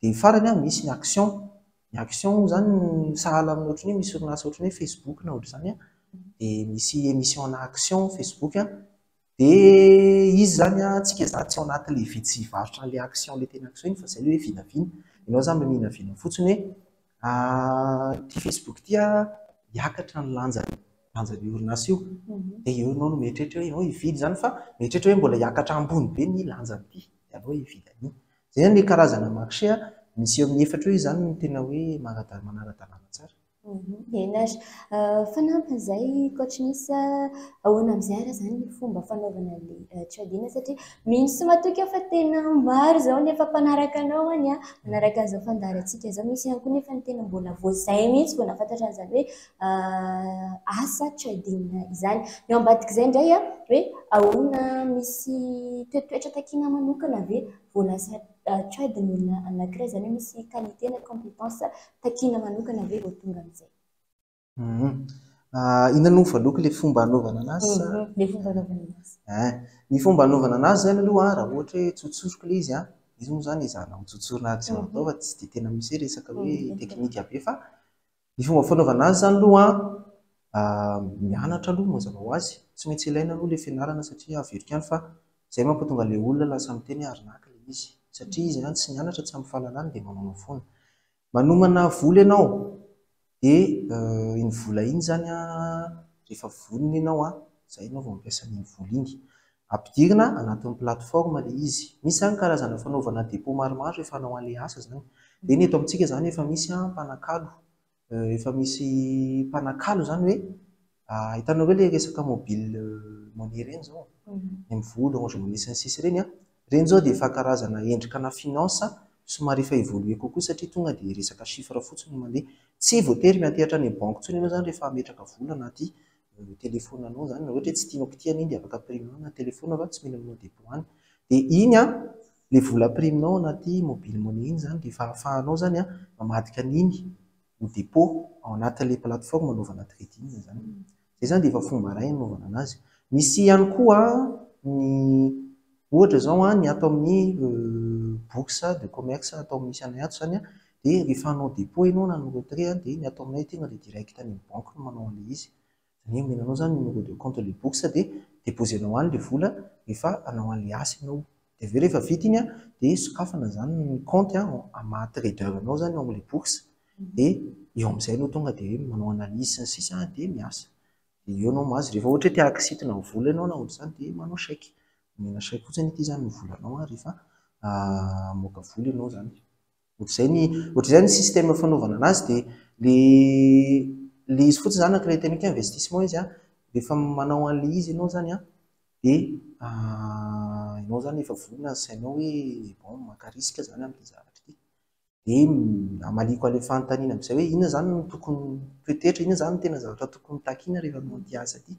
Dia farany an, misy ny action. Ny action moa izany sahala amin'ny ohatran'ny hoe misy orinasa ohatran'ny hoe Facebook na ohatr'izany an, dia misy émission ana action Facebook an, dia izy izany an, tsika izany tsy ao anatin'ilay vidy sy varotra an'ilay action ilay tena action iny fa izay ilay hoe vinavina. Ianao izany maminavina fotsiny hoe ity Facebook ity an, hiakatra ny lanjany, lanjan'io orinasa io. Dia eo ianao no mieritreritra hoe ianao hividy izany fa mieritreritra hoe mbola hiakatra ambony be ny lanjan'ity, dia aleo hividy an'iny. Izay izany ilay karazana marché an, misy eo amin'ny efatra eo izany no tena hoe manara-dalàna tsara. Eny ary. Fanampin'izay Coach Miss, ahoana amin'izay ary izany ny fomba fanaovana an'ilay trading satria mino sy matoky aho fa tena maro izao ny efa mpanaraka anao any an, manaraka an'izao fandaharantsika izao. Misy ihany koa nefa ny tena mbola vao izay mihitsy vao nahafantatra an'izany hoe asa trading izany. Ny ao ambadik'izay indray an, hoe ahoana misy toetoetra takiana manokana ve vao lasa trade ny olona anankiray, izany hoe misy qualité na compétence takiana manokana ve vao tonga amin'izay? Inona no voalohako ilay fomba hanaovana anazy sa? Ilay fomba hanaovana anazy. Ny fomba hanaovana anazy izany aloha raha ohatra hoe tsotsoriko ilay izy an, izy moa izany ezahana ho tsotsorina araka izay atao fa tsy dia tena misy hoe resaka hoe teknika be fa ny fomba fanaovana azy izany aloha an, mianatra aloha mazava ho azy, tsy maintsy ilaina aloha ilay fianarana satria averiko ihany fa izay mampatonga ilay olona lasa miteny hoe arnaque ilay izy satria izy izany tsy nianatra, tsy ampy fahalalana dia manaonao foana. Manomana vola ianao dia iny vola iny izany an, rehefa vonona ianao an, izay ianao vao mampiasa an'iny vola iny. Ampidirina anatin'ny plateforme ilay izy. Misy izany karazana fanaovana dépôt maromaro rehefa hanao an'ilay asa izany. Dia ny eto amintsika izany efa misy mpanakalo, efa misy mpanakalo izany hoe hitanao hoe ilay resaka mobile money ireny izao, ny MVola, Orange Money sy ny sisa ireny an, ireny izao dia efa karazana endrika ana finance somary efa évolué kokoa satria tonga dia resaka chiffre fotsiny no mandeha. Tsy voatery miantehitra any amin'ny banky intsony ianao izany rehefa hametraka vola anaty telefaoninao izany. Raha ohatra hoe tsy tianao kitihana iny dia afaka ampirimina anaty telefaonina fa tsy mila manao dépôt any. Dia iny an, ilay vola ampirimina anaty mobile money iny izany dia efa ahafahanao izany an mamadika an'iny ho dépôt ao anatin'ilay plateforme anaovana trading izany. Izay izany dia efa fomba iray anaovana anazy. Misy ihany koa ny ohatra izao an, ny ato amin'ny bourse de commerce atao misy anay ato izany an, dia rehefa hanao dépôt ianao na hanao retrait an, dia ny ato aminay tonga dia direct any amin'ny banky no manao an'ilay izy. Izany hoe omena anao izany numéro de compte ilay bourse dia déposer-nao any ilay vola rehefa hanao an'ilay asa ianao. Dia avy eo rehefa vita iny an, dia sokafana izany ny compte an, amin'ny maha trader anao izany ao amin'ilay bourse, dia eo amin'izay ianao tonga dia manao analyse sy ny sisa dia miasa. Dia eo ianao mahazo, rehefa ohatra hoe te haka sintona ny vola ianao na ohatr'izany dia manao chèque. Omena chèque fotsiny ity izany ny volanao an, rehefa hamoaka vola ianao izany. Ohatr'izay ny ohatr'izay ny système fanaovana anazy dia ilay ilay izy fotsiny izany anankiray teneniko hoe investissement izy an, rehefa manao an'ilay izy ianao izany an, dia ianao izany efa vonona ny sainao hoe bon maka risque izany amin'ity zavatra ity. Dia hamaliako an'ilay fanontaniana amin'izay hoe inona izany no tokony toetoetra, inona izany no tena zavatra tokony takiana rehefa hanao an'ity asa ity.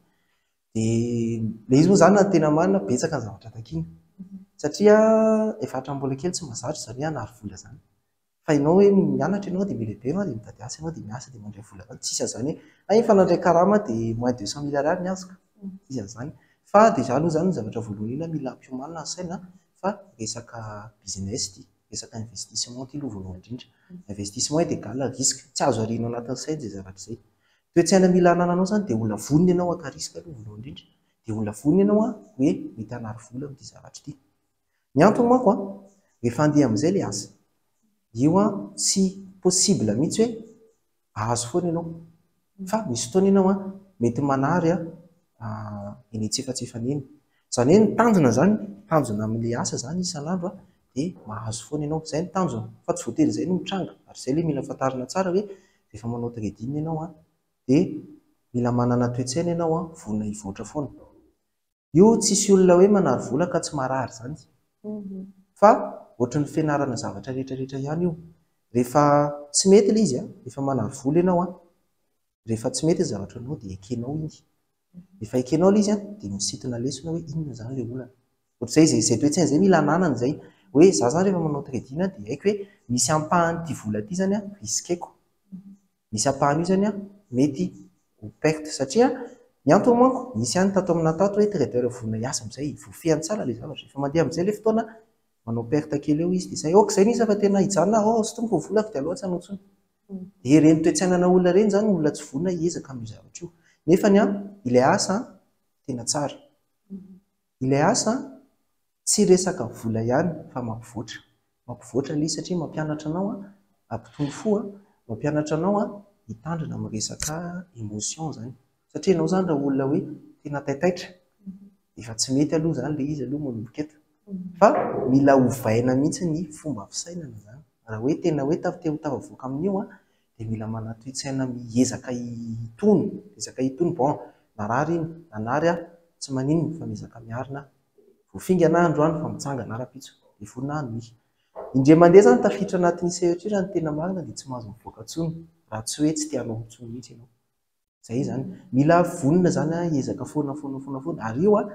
Dia ilay izy moa izany raha ny tena marina betsaka ny zavatra takiana. Satria efa hatramin'ny mbola kely tsy mahazatra izany hoe hanary vola izany. Fa ianao hoe mianatra ianao dia mila be ianao dia mitady asa ianao dia miasa dia mandray vola izany. Tsisy an'izany hoe hay efa nandray karama dia moins deux cent mille ariary ny azoko. Tsisy an'izany. Fa déjà aloha izany ny zavatra voalohany indrindra mila ampiomanina ny saina fa resaka business ity. Resaka investissement ity aloha voalohany indrindra. Investissement est égal à risque. Tsy azo ariana ao anatin'ny saina izay zavatra izay. Toe-tsaina mila anananao izany dia olona vonona ianao haka risque aloha voalohany indrindra. Dia olona vonona ianao hoe mety hanary vola amin'ity zavatra ity. Ny antony manko an, rehefa handeha amin'izay ilay asa, io an tsy possible mihitsy hoe hahazo foana ianao. Fa misy fotoana ianao an, mety manary an, eny antsefatsefany eny. Izany hoe ny tanjona izany, tanjona amin'ilay asa izany isan'andro an, dia mahazo foana ianao. Izay ny tanjona, fa tsy voatery izay no mitranga. Ary izay ilay mila fantarina tsara hoe Rehefa manao trading ianao an, dia mila manana toe-tsaina ianao an, vonona hivoatra foana. Io tsisy olona hoe manary vola ka tsy marary izany. Fa ohatry ny fianarana zavatra rehetra rehetra ihany io. Rehefa tsy mety ilay izy an, rehefa manary vola ianao an, rehefa tsy mety ny zavatra anao dia ekenao iny. Rehefa ekenao ilay izy an, dia misintona lesona hoe inona izany ilay olana. Ohatr'izay izay, izay toe-tsaina izay mila ananana izay. Hoe izaho izany rehefa manao trading dia haiko hoe misy ampahan'ity vola ity izany an, risquer-ko. Misy ampahany io izany an, mety ho perte. Satria ny antony manko, nisy ihany tato amina tato hoe trader vonona hiasa amin'izay, voafehiny tsara ilay zavatra. Rehefa mandeha amin'izay ilay fotoana, manao perte kely eo izy dia izay, ok izay nisa fa tena hijanona aho, oh, sintomiko ny volako dia aleo tsy hanao intsony. Dia ireny toe-tsainana olona ireny izany olona tsy vonona hiezaka amin'io zavatra io. Nefany an, ilay asa tena tsara. Ilay asa tsy resaka vola ihany fa mampivoatra. Mampivoatra ilay izy satria mampianatra anao hampitony fo, mampianatra anao hitandrina amin'ny resaka émotion izany. Satria ianao izany raha olona hoe tena taitaitra, efa tsy mety aloha izany ilay izy aloha manomboka eto. Fa mila ovaina mihitsy ny fomba fisainana izany. Raha hoe tena hoe te ho tafavoaka amin'io dia mila manana toe-tsaina miezaka hitony, miezaka hitony, bon, narary iny, nanary aho, tsy maninona fa miezaka miarina aho. Voafingana aho androany fa mitsangana aho rahampitso, dia vonona aho hanohy. Indray mandeha izany tafiditra anatin'ny sehatra io raha ny tena marina dia tsy mahazo mivoaka intsony raha tsy hoe tsy te hanao intsony mihitsy ianao. Izay izany. Mila vonona izany aho hiezaka foana foana foana foana. Ary io an,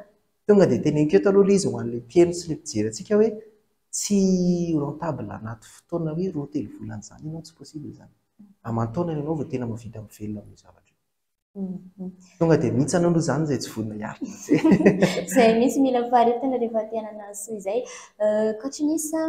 tonga dia teneniko eto aloha ilay izy ho an'ilay mpihaino sy ilay mpijery antsika hoe tsy rentable anaty fotoana hoe roa telo volana izany ianao, tsy possible izany. Aman-taonany ianao vao tena mahavita mivelona amin'io zavatra io. Tonga dia mihintsana aloha izany izay tsy vonona hiaritra izay. Izay mihitsy mila faharetana rehefa te hanana soa izay. Coach Nisa,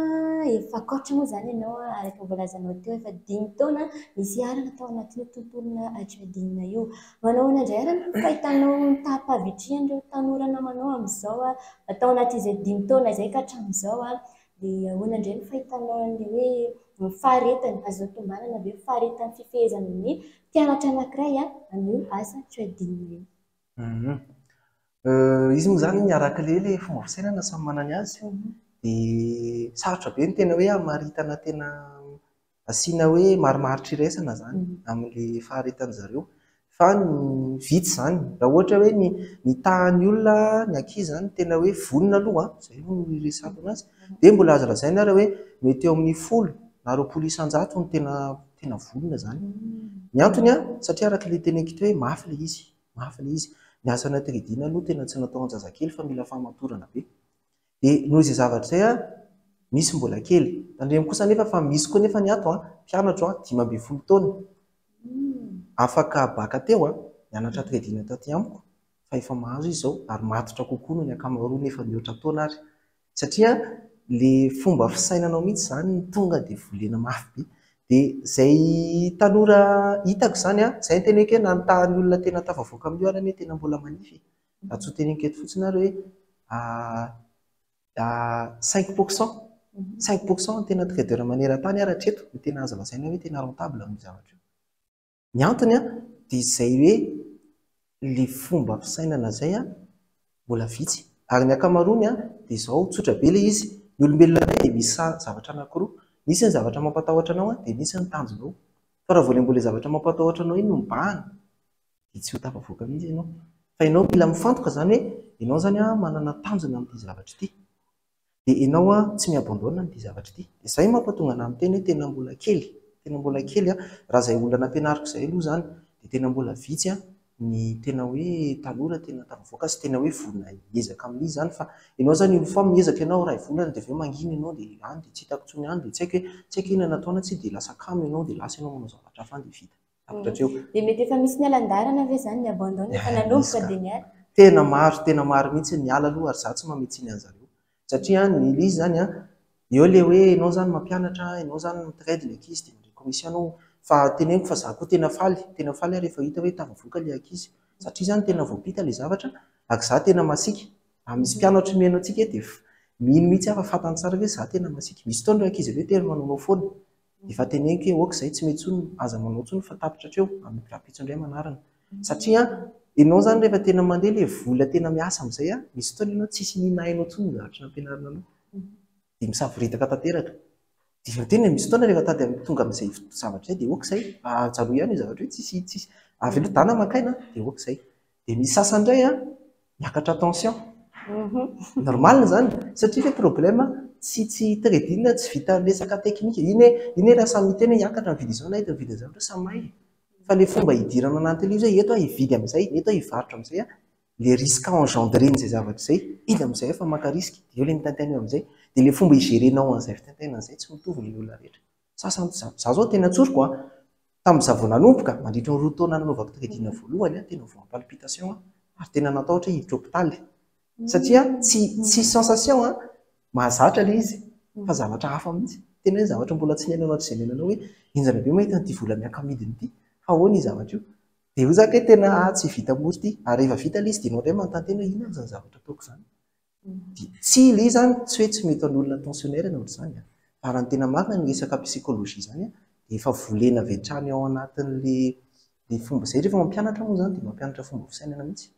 efa coach moa izany ianao araka ny voalazanao teo, efa dimy taona niseharana tao anatin'io tontolona trading io. Manao ahoana indray ary ny fahitanao ny taham-pahavitrihan'ireo tanora namanao amin'izao tao anatin'izay dimy taona izay ka hatramin'izao Dia ahoana indray ny fahitanao an'ilay hoe ny faharetana, azo tombanana ve ny faharetan'ny fifehezana ny mpianatra anankiray an'io asa trading io? Izy moa izany miaraka ilay fomba fisainana samy manana ny azy. Dia sarotra be ny tena hoe hamaritana tena asiana hoe marimaritra iraisana izany amin'ilay faharetan-dry zareo. Fa ny vitsy izany, raha ohatra hoe ny ny tahan'ny olona, ny ankizy izany tena hoe vonona aloha an, izay aloha no iresahako an'azy, dia mbola azo lazaina ary hoe mety eo amin'ny 10 na 20 isan-jato no tena tena vonona izany. Ny antony an, satria araka ilay teneniko teo hoe mafy ilay izy, mafy ilay izy. Ny asana trading aloha tena tsy natao an-jazakely fa mila fahamatorana be. Dia noho izay zavatra izay an, misy mbola kely. Tandremo kosa anefa fa misy koa anefa ny ato an, mpianatro an, 15 taona, afaka baka teo an, nianatra trading taty amiko, fa efa mahazo izy izao ary matotra kokoa noho ny ankamaroany efa mihoatra taona ary. Satria le fomba fisainanao mihitsy izany no tonga dia volena mafy be. Dia izay tanora hitako izany an, izay no teneniko hoe na ny tahan'ny olona tena tafavoaka amin'io ary anie tena mbola manify e. Raha tsy ho teneniko eto fotsiny ary hoe 5%, 5% ny tena trader maneran-tany ary hatreto no tena azo lazaina hoe tena rentable amin'io zavatra io. Ny antony dia izay hoe ilay fomba fisainana izay mbola vitsy. Ary ny ankamaroany dia izao, tsotra be ilay izy, ny olombelona indray dia misy zavatra anankiroa, misy ny zavatra mampatahotra anao dia misy ny tanjonao. Fa raha vao ilay mbola ilay zavatra mampatahotra anao iny no mibahana dia tsy ho tafavoaka mihitsy ianao. Fa ianao mila mifantoka izany hoe ianao izany manana tanjona amin'ity zavatra ity. Dia ianao tsy mi-abandonne amin'ity zavatra ity. Dia izay mampatonga anà miteny hoe tena mbola kely, tena mbola kely aho. Raha izay olona nampianariko izay aloha izany dia tena mbola vitsy ny tena hoe tanora tena tafavoaka sy tena hoe vonona hiezaka amin'izy izany. Fa ianao izany une fois miezaka ianao iray volana dia avy eo mangina ianao dia any dia tsy hitako intsony any dia tsy haiko hoe tsy haiko inona nataonao tsy dia lasa kamo ianao dia lasa ianao manao zavatra hafa any dia vita. Tapitra hatreo. Dia mety efa misy niala an-dalana ve izany ny abandon efa nanomboka dia niala? Tena maro, tena maro mihitsy ny niala aloha ary izaho tsy mamehy tsiny an'zareo. Satria ny ilay izy izany an, eo ilay hoe ianao izany mampianatra, ianao izany mi-trade ny ankizy dia mandray commission ianao. Fa teneniko fa izaho koa tena faly, tena faly aho rehefa hita hoe tafavoaka ilay ankizy. Satria izany tena voampita ilay zavatra ary izaho tena masiaka. Raha misy mpianatra mihaino antsika eto dia mino mihitsy aho fa fantany tsara hoe izaho tena masiaka. Misy fotoana ireo ankizy ireo tena manaonao foana. Efa teneniko hoe ok izay tsy mety intsony, aza manao intsony fa tapitra hatreo, amin'ny rahampitso indray manarina. Satria ianao izany rehefa tena mandeha ilay vola tena miasa amin'izay, misy fotoana ianao tsisy nina hainao intsony ny zavatra nampianarina anao. Dia misavoritaka tanteraka. Dia tena misy fotoana rehefa tady tonga amin'izay zavatra izay dia ok izay, ajaroy ihany io zavatra io, tsisy, tsisy, avy eo dana makaina dia ok izay. Dia misy sasany indray an, miakatra tension. Normal izany, satria ilay problème tsy trading tsy vita resaka teknika. Iny hoe, iny hoe raha samy miteny hoe hiakatra ny vidin'izao na eto ny vidin'izao, zavatra samy mahay. Fa ilay fomba hidirana anatin'ilay izy hoe eto aho hividy amin'izay, eto aho hivarotra amin'izay, le risque engendré-n'izay zavatra izay, iny amin'izay efa maka risque, dia eo ilay mitaintaina eo amin'izay. Dia ilay fomba hi-gérer-nao an'izay fitaintainana izay tsy mitovy ny olona rehetra. Sasany tsy za zao tena tsoriko an, tamin'izaho vao nanomboka, mandritra ny 2 taona nanaovako trading voalohany an, tena voa palpitation aho, ary tena natahotra hoe hiditra hôpitaly. Satria tsy sensation an, mahazatra ilay izy, fa zavatra hafa mihitsy. Tena hoe zavatra mbola tsy niainanao hatrizay niainanao hoe henjana be mahita an'ity vola miaka-midina ity, fa ahoana io zavatra io. Dia hoy za hoe tena tsy vita mora ity, ary rehefa vita ilay izy dia ianao indray manontany tena hoe inona izany zavatra ataoko izany. Dia tsy ilay izy izany, tsy hoe tsy mety an'olona tensionnaire na ohatr'izany an. Fa raha ny tena marina ny resaka psychologie izany an, dia efa volena avy hatrany ao anatin'ilay fomba izay. Rehefa mampianatra moa izany dia mampianatra fomba fisainana mihitsy.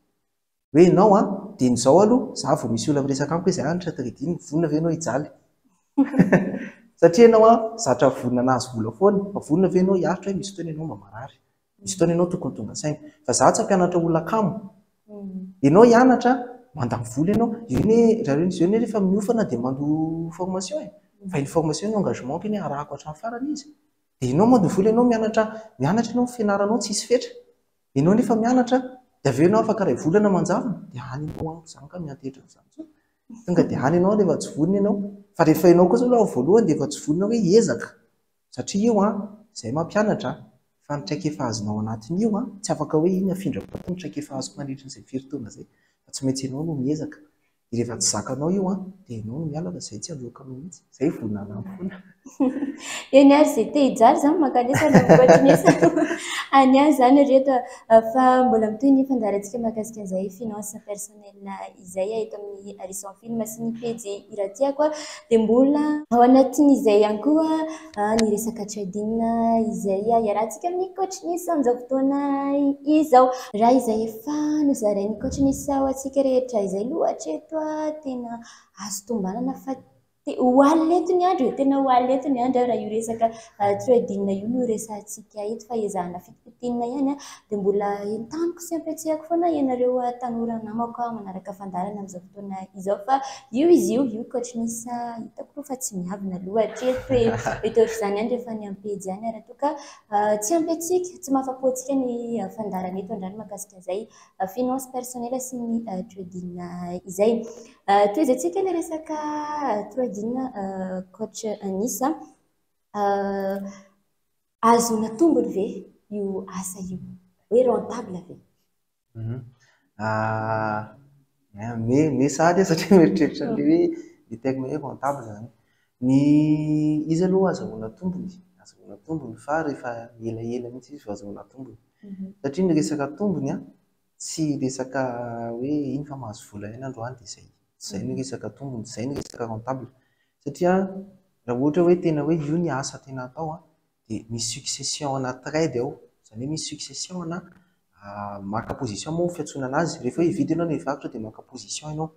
Hoe ianao an, dia ny izao aloha, za vao misy olona miresaka amiko hoe izay hanitra trading, vonona ve ianao hijaly? Satria ianao an, zatra vonona nahazo vola foana, fa vonona ve ianao hiaritra hoe misy fotoana ianao mba marary? Misy fotoana ianao tokony tonga saina. Fa za tsy hampianatra olona kamo. Ianao hianatra, mandany vola ianao. Io anie, raha io anie rehefa miofana dia mandoa formation e. Fa iny formation iny engagement-ko iny arahako hatramin'ny farany izy. Dia ianao mandoa vola ianao mianatra, mianatra ianao ny fianaranao tsisy fetra. Ianao nefa mianatra, dia avy eo ianao afaka iray volana manjavona, dia any ianao amiko izany ka miantehitra amin'izany intsony. Tonga dia any ianao rehefa tsy vonona ianao. Fa rehefa ianao kosa aloha amin'ny voalohany dia efa tsy vonona hoe hiezaka. Satria io an, izay mampianatra fa ny traikefa azonao anatin'io an, tsy afaka hoe iny afindrako ato ny traikefa azoko nandritra izay firy taona izay, fa tsy maintsy ianao no miezaka. Dia rehefa tsy zakanao io an, dia ianao no miala fa izay tsy aloaka anao mihitsy. Izay vonona hanampy foana. Eny ary izay te hijaly izany mankanesa any amin'ny coach Nisa. Any ihany izany ry reto fa mbola mitohy ny fandaharantsika mahakasika an'izay finance personnelle izay eto amin'ny Harrison Film sy ny pejy Iratiako dia mbola ao anatin'izay ihany koa ny resaka trading izay iarahantsika amin'ny coach Nisa amin'izao fotoana izao. Raha izay efa nozarain'ny coach Nisa ho antsika rehetra izay aloha hatreto tena azo tombanana fa ho alina eto ny andro e, tena ho alina eto ny andro raha io resaka trading io no resahantsika eto fa ezahana fitipitinina ihany dia mbola entaniko sy ampiatsehako foana ianareo tanora namako manaraka fandaharana amin'izao fotoana izao fa io izy io, io coach Nisa hitako aloha fa tsy miavona aloha hatreto e, mety ohatr'izany ihany rehefa ny ampejy ihany raha toa ka tsy ampy antsika, tsy mahafa-po antsika ny fandaharana eto androany mahakasika izay finance personnelle sy ny trading izay. Tohizantsika ny resaka trading coach Nisa. Ahazoana tombony ve io asa io? Hoe rentable ve? Me sady aho satria mieritreritra an'ilay hoe le terme hoe rentable izany. Ny izy aloha ahazoana tombony, ahazoana tombony fa rehefa elaela mihitsy izy vao ahazoana tombony. Satria ny resaka tombony an, tsy resaka hoe iny fa mahazo vola ihany androany dia izay. Tsy izay ny resaka tombony, tsy izay ny resaka rentable. Satria raha ohatra hoe tena hoe io ny asa tena atao an, dia misy succession ana trade ao. Izany hoe misy succession ana maka position moa fiantsoana anazy. Rehefa hoe hividy ianao na hivarotra dia maka position ianao.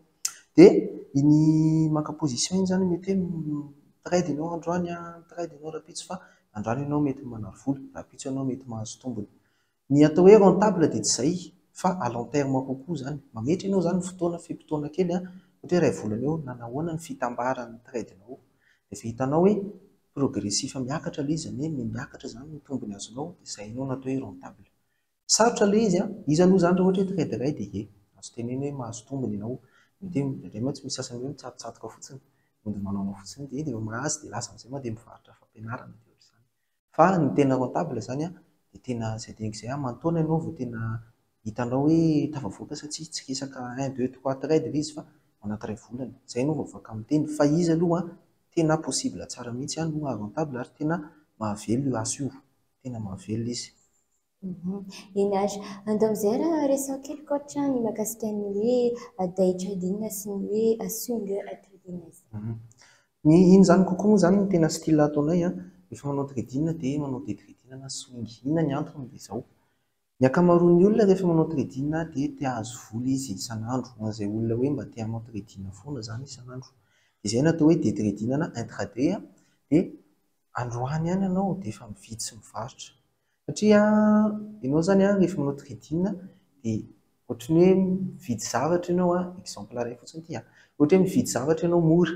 Dia iny maka position iny izany mety hoe trade ianao androany an, trade ianao rahampitso fa androany ianao mety manary vola, rahampitso ianao mety mahazo tombony. Ny atao hoe rentable dia tsy izay fa à long terme kokoa izany. Mametra ianao izany fotoana, fe-potoana kely an, ohatra hoe iray volana eo nanahoana ny fitambaran'ny trade-nao. Dia efa hitanao hoe progressif miakatra ilay izy, izany hoe miakatra izany ny tombony azonao, dia izay ianao no atao hoe rentable. Sarotra ilay izy an, izy aloha izany raha ohatra hoe trade iray dia ie, azo tenena hoe mahazo tombony ianao. Mety hoe indraindray mantsy misy sasany hoe mitsatotsatoka fotsiny, mody manaonao fotsiny dia efa mahazo dia lasa amin'izay mandeha mivarotra fampianarana dia ohatr'izany. Fa ny tena rentable izany an, dia tena izay teneniko izay, aman-taona ianao vao tena hitanao hoe tafavoaka sa tsia, tsy resaka un, deux, trois trade ilay izy fa anaty iray volana. Izay ianao vao afaka miteny. Fa izy aloha an, tena possible tsara mihitsy an, no rentable ary tena mahavelona io asa io. Tena mahavelona izy. Eny ary. Andao amin'izay raha resao kely coach ny mahakasika ny hoe day trading sy ny hoe swing trading izay. Ny iny izany kokoa moa izany no tena style ataonay an, rehefa manao trading dia manao day trading na swing. Inona ny antony dia izao. Ny ankamaroan'ny olona rehefa manao trading dia te hahazo vola izy isan'andro. Ho an'izay olona hoe mba te hanao trading foana izany isan'andro. Dia izay no atao hoe day trading na intraday an. Dia Androany ihany ianao dia efa mividy sy mivarotra. Satria ianao izany rehefa manao trading dia ohatran'ny hoe mividy zavatra ianao, exemple iray fotsiny ity an, ohatra hoe mividy zavatra ianao mora,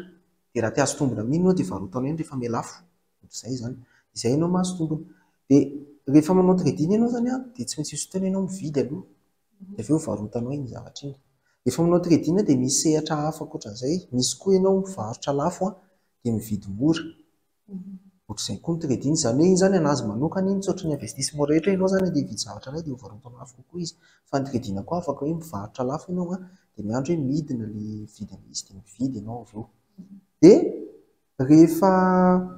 dia raha te hahazo tombony amin'iny ianao dia varotanao iny rehefa mihalafo. Ohatr'izay izany. Izay ianao mahazo tombony. Dia rehefa manao trading ianao izany an, dia tsy maintsy misy fotoana ianao mividy aloha, dia avy eo varotanao iny zavatra iny. Rehefa manao trading dia misy sehatra hafa ankoatran'izay, misy koa ianao mivarotra lafo an, dia mividy mora. Ohatr'izay koa ny trading, izany hoe iny izany an'azy manokana iny, tsy ohatran'ny investissement rehetra hoe ianao izany andeha hividy zavatra iray dia hovarotana lafo kokoa izy. Fa ny trading koa afaka hoe mivarotra lafo ianao an, dia miandry hoe midina ilay vidin'ilay izy dia mividy ianao avy eo. Dia rehefa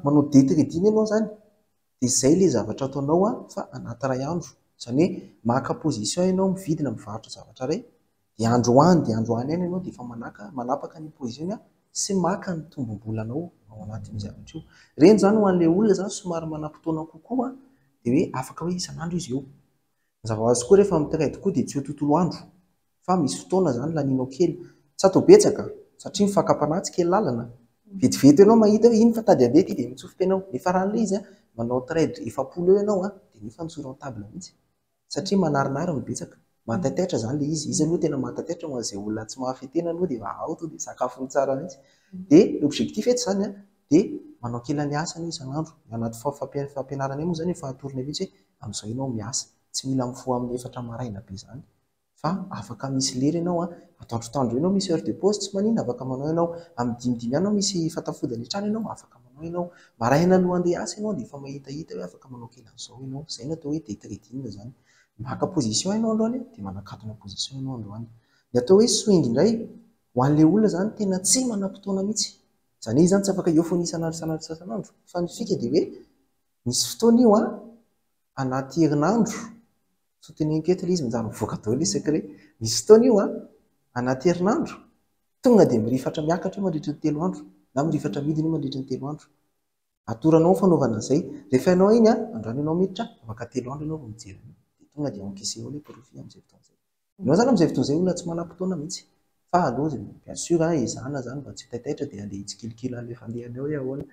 manao day trading ianao izany, dia izay ilay zavatra ataonao an, fa anaty iray andro. Izany hoe maka position ianao mividy na mivarotra zavatra iray, dia androany dia androany ihany ianao dia efa manaka, manapaka ny position-ny sy maka ny tombom-bolanao ao anatin'io zavatra io. Ireny izany ho an'ilay olona izany somary manam-potoana kokoa dia hoe afaka hoe isan'andro izy eo. Mazava ho azy koa rehefa mi-trade koa dia tsy ho tontolo andro fa misy fotoana izany lanianao kely. Tsy atao betsaka satria ny fakam-panahy tsy kely lalana. Vetivety ianao mahita hoe iny fa tady handeha ity dia mitsofoka ianao. Nefa raha ilay izy manao trade 40 eo ianao dia nefa tsy rentable mihitsy. Satria manarinary no betsaka. Mahataitaitra izany ilay izy. Izy aloha tena mahataitaitra ho an'izay olona tsy mahafehy tena aloha dia efa ao tonga dia sakafony tsara mihitsy. Dia ny objectif eto izany an, dia manao kely ny asany isan'andro. Ny anaty fampianaranay moa izany efa atoronay mihitsy hoe amin'izao ianao miasa. Tsy mila mifoha amin'ny 4 maraina be izany. Fa afaka misy lera ianao an, atoandrotoandro eo ianao misy heure de pause tsy maninona, afaka manao ianao. Amin'ny dimidimy ihany ianao misy fatafody any an-trano ianao, afaka manao ianao. Maraina aloha handeha hiasa ianao dia efa mahitahita hoe afaka manao kely an'izao ianao. Izay no atao hoe day trading izany. Maka position ianao androany dia manakatona position ianao androany. Ny atao hoe swing indray, ho an'ilay olona izany tena tsy manam-potoana mihitsy. Izany hoe izy izany tsy afaka eo foana isan'andro isan'andro isan'andro. Fa ny fika dia hoe misy fotoana io an, anaty herinandro, Tsy ho teneniko eto ilay izy, manjary mivoaka daholo ilay secret. Misy fotoana io an, anaty herinandro, tonga dia mirifatra miakatra io mandritra ny 3 andro, na mirifatra midina io mandritra ny 3 andro. Atoranao ny fanaovana an'izay. Rehefa hainao iny an, androany ianao miditra, afaka 3 andro ianao vao mijery an'io. Dia tonga dia encaisser-nao ilay profit amin'izay fotoana izay. Ianao izany amin'izay fotoana izay olona tsy manam-potoana mihitsy. Fa aloha bien sûr an, ezahana izany mba tsy ho taitaitra dia andeha hitsikilikily any fandehany ao hoe ahoana.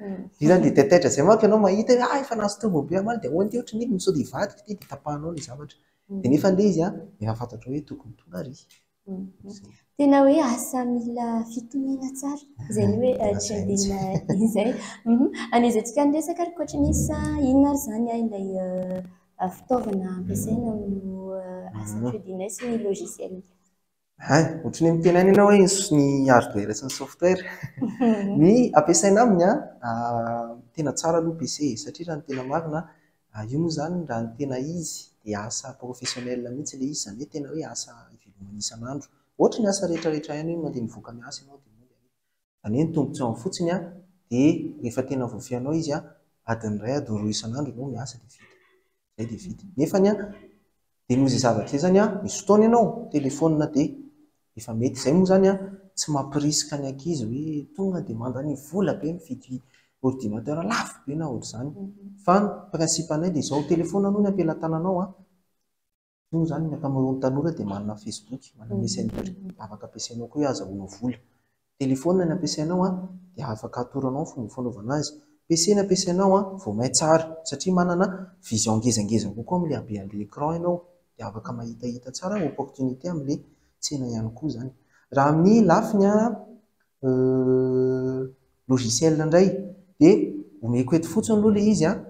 Io izany dia taitaitra izay manko ianao mahita hoe ah efa nahazo tombony be omaly dia ahoana ity ohatran'ny inona sao dia hivadika ity dia tapahanao ilay zavatra. Dia nefa ilay izy an, efa fantatrao hoe tokony tonga ary. Tena hoe asa mila fitoniana tsara izay ny hoe trading izay. Anaiza-tsika ny resaka ary coach Nys, inona ary izany ilay fitaovana ampiasaina amin'io asa trading sy ny logiciel? Hay, ohatran'ny hoe miteny ihany ianao hoe ny hardware sy ny software. Ny ampiasaina aminy an, tena tsara aloha PC e, satria raha ny tena marina, io moa izany raha ny tena izy dia asa professionnel mihitsy ilay izy, izany hoe tena hoe asa ivelomana isan'andro. Ohatry ny asa rehetrarehetra ihany hoe mandeha mivoaka miasa ianao dia mody any. Izany hoe ny tombontsoany fotsiny an, dia rehefa tena voafehinao izy an, adiny iray, adiny roa isan'andro ianao miasa dia vita. Izay dia vita. Nefany an, dia noho izay zavatra izay izany an, misy fotoana ianao, telefaonina dia efa mety. Izay moa izany an, tsy mampirisika ny ankizy hoe tonga dia mandany vola be mividy ordinateur lafo be na ohatr'izany. Fa ny principe anay dia izao, telefaonina aloha ny am-pelatananao an, Moa izany ny ankamaroan'ny tanora dia manana Facebook, manana Messenger, afaka ampiasainao koa hoe azahoanao vola. Telephone ny ampiasainao an, dia afaka atoronao ny fomba fanaovana azy. PC ny ampiasainao an, vao may tsara satria manana vision ngezangeza kokoa amin'ilay habean'ilay écran ianao, dia afaka mahitahita tsara opportunité amin'ilay tsena ihany koa izany. Raha amin'ny lafiny an, logiciel indray dia omeko eto fotsiny aloha ilay izy an,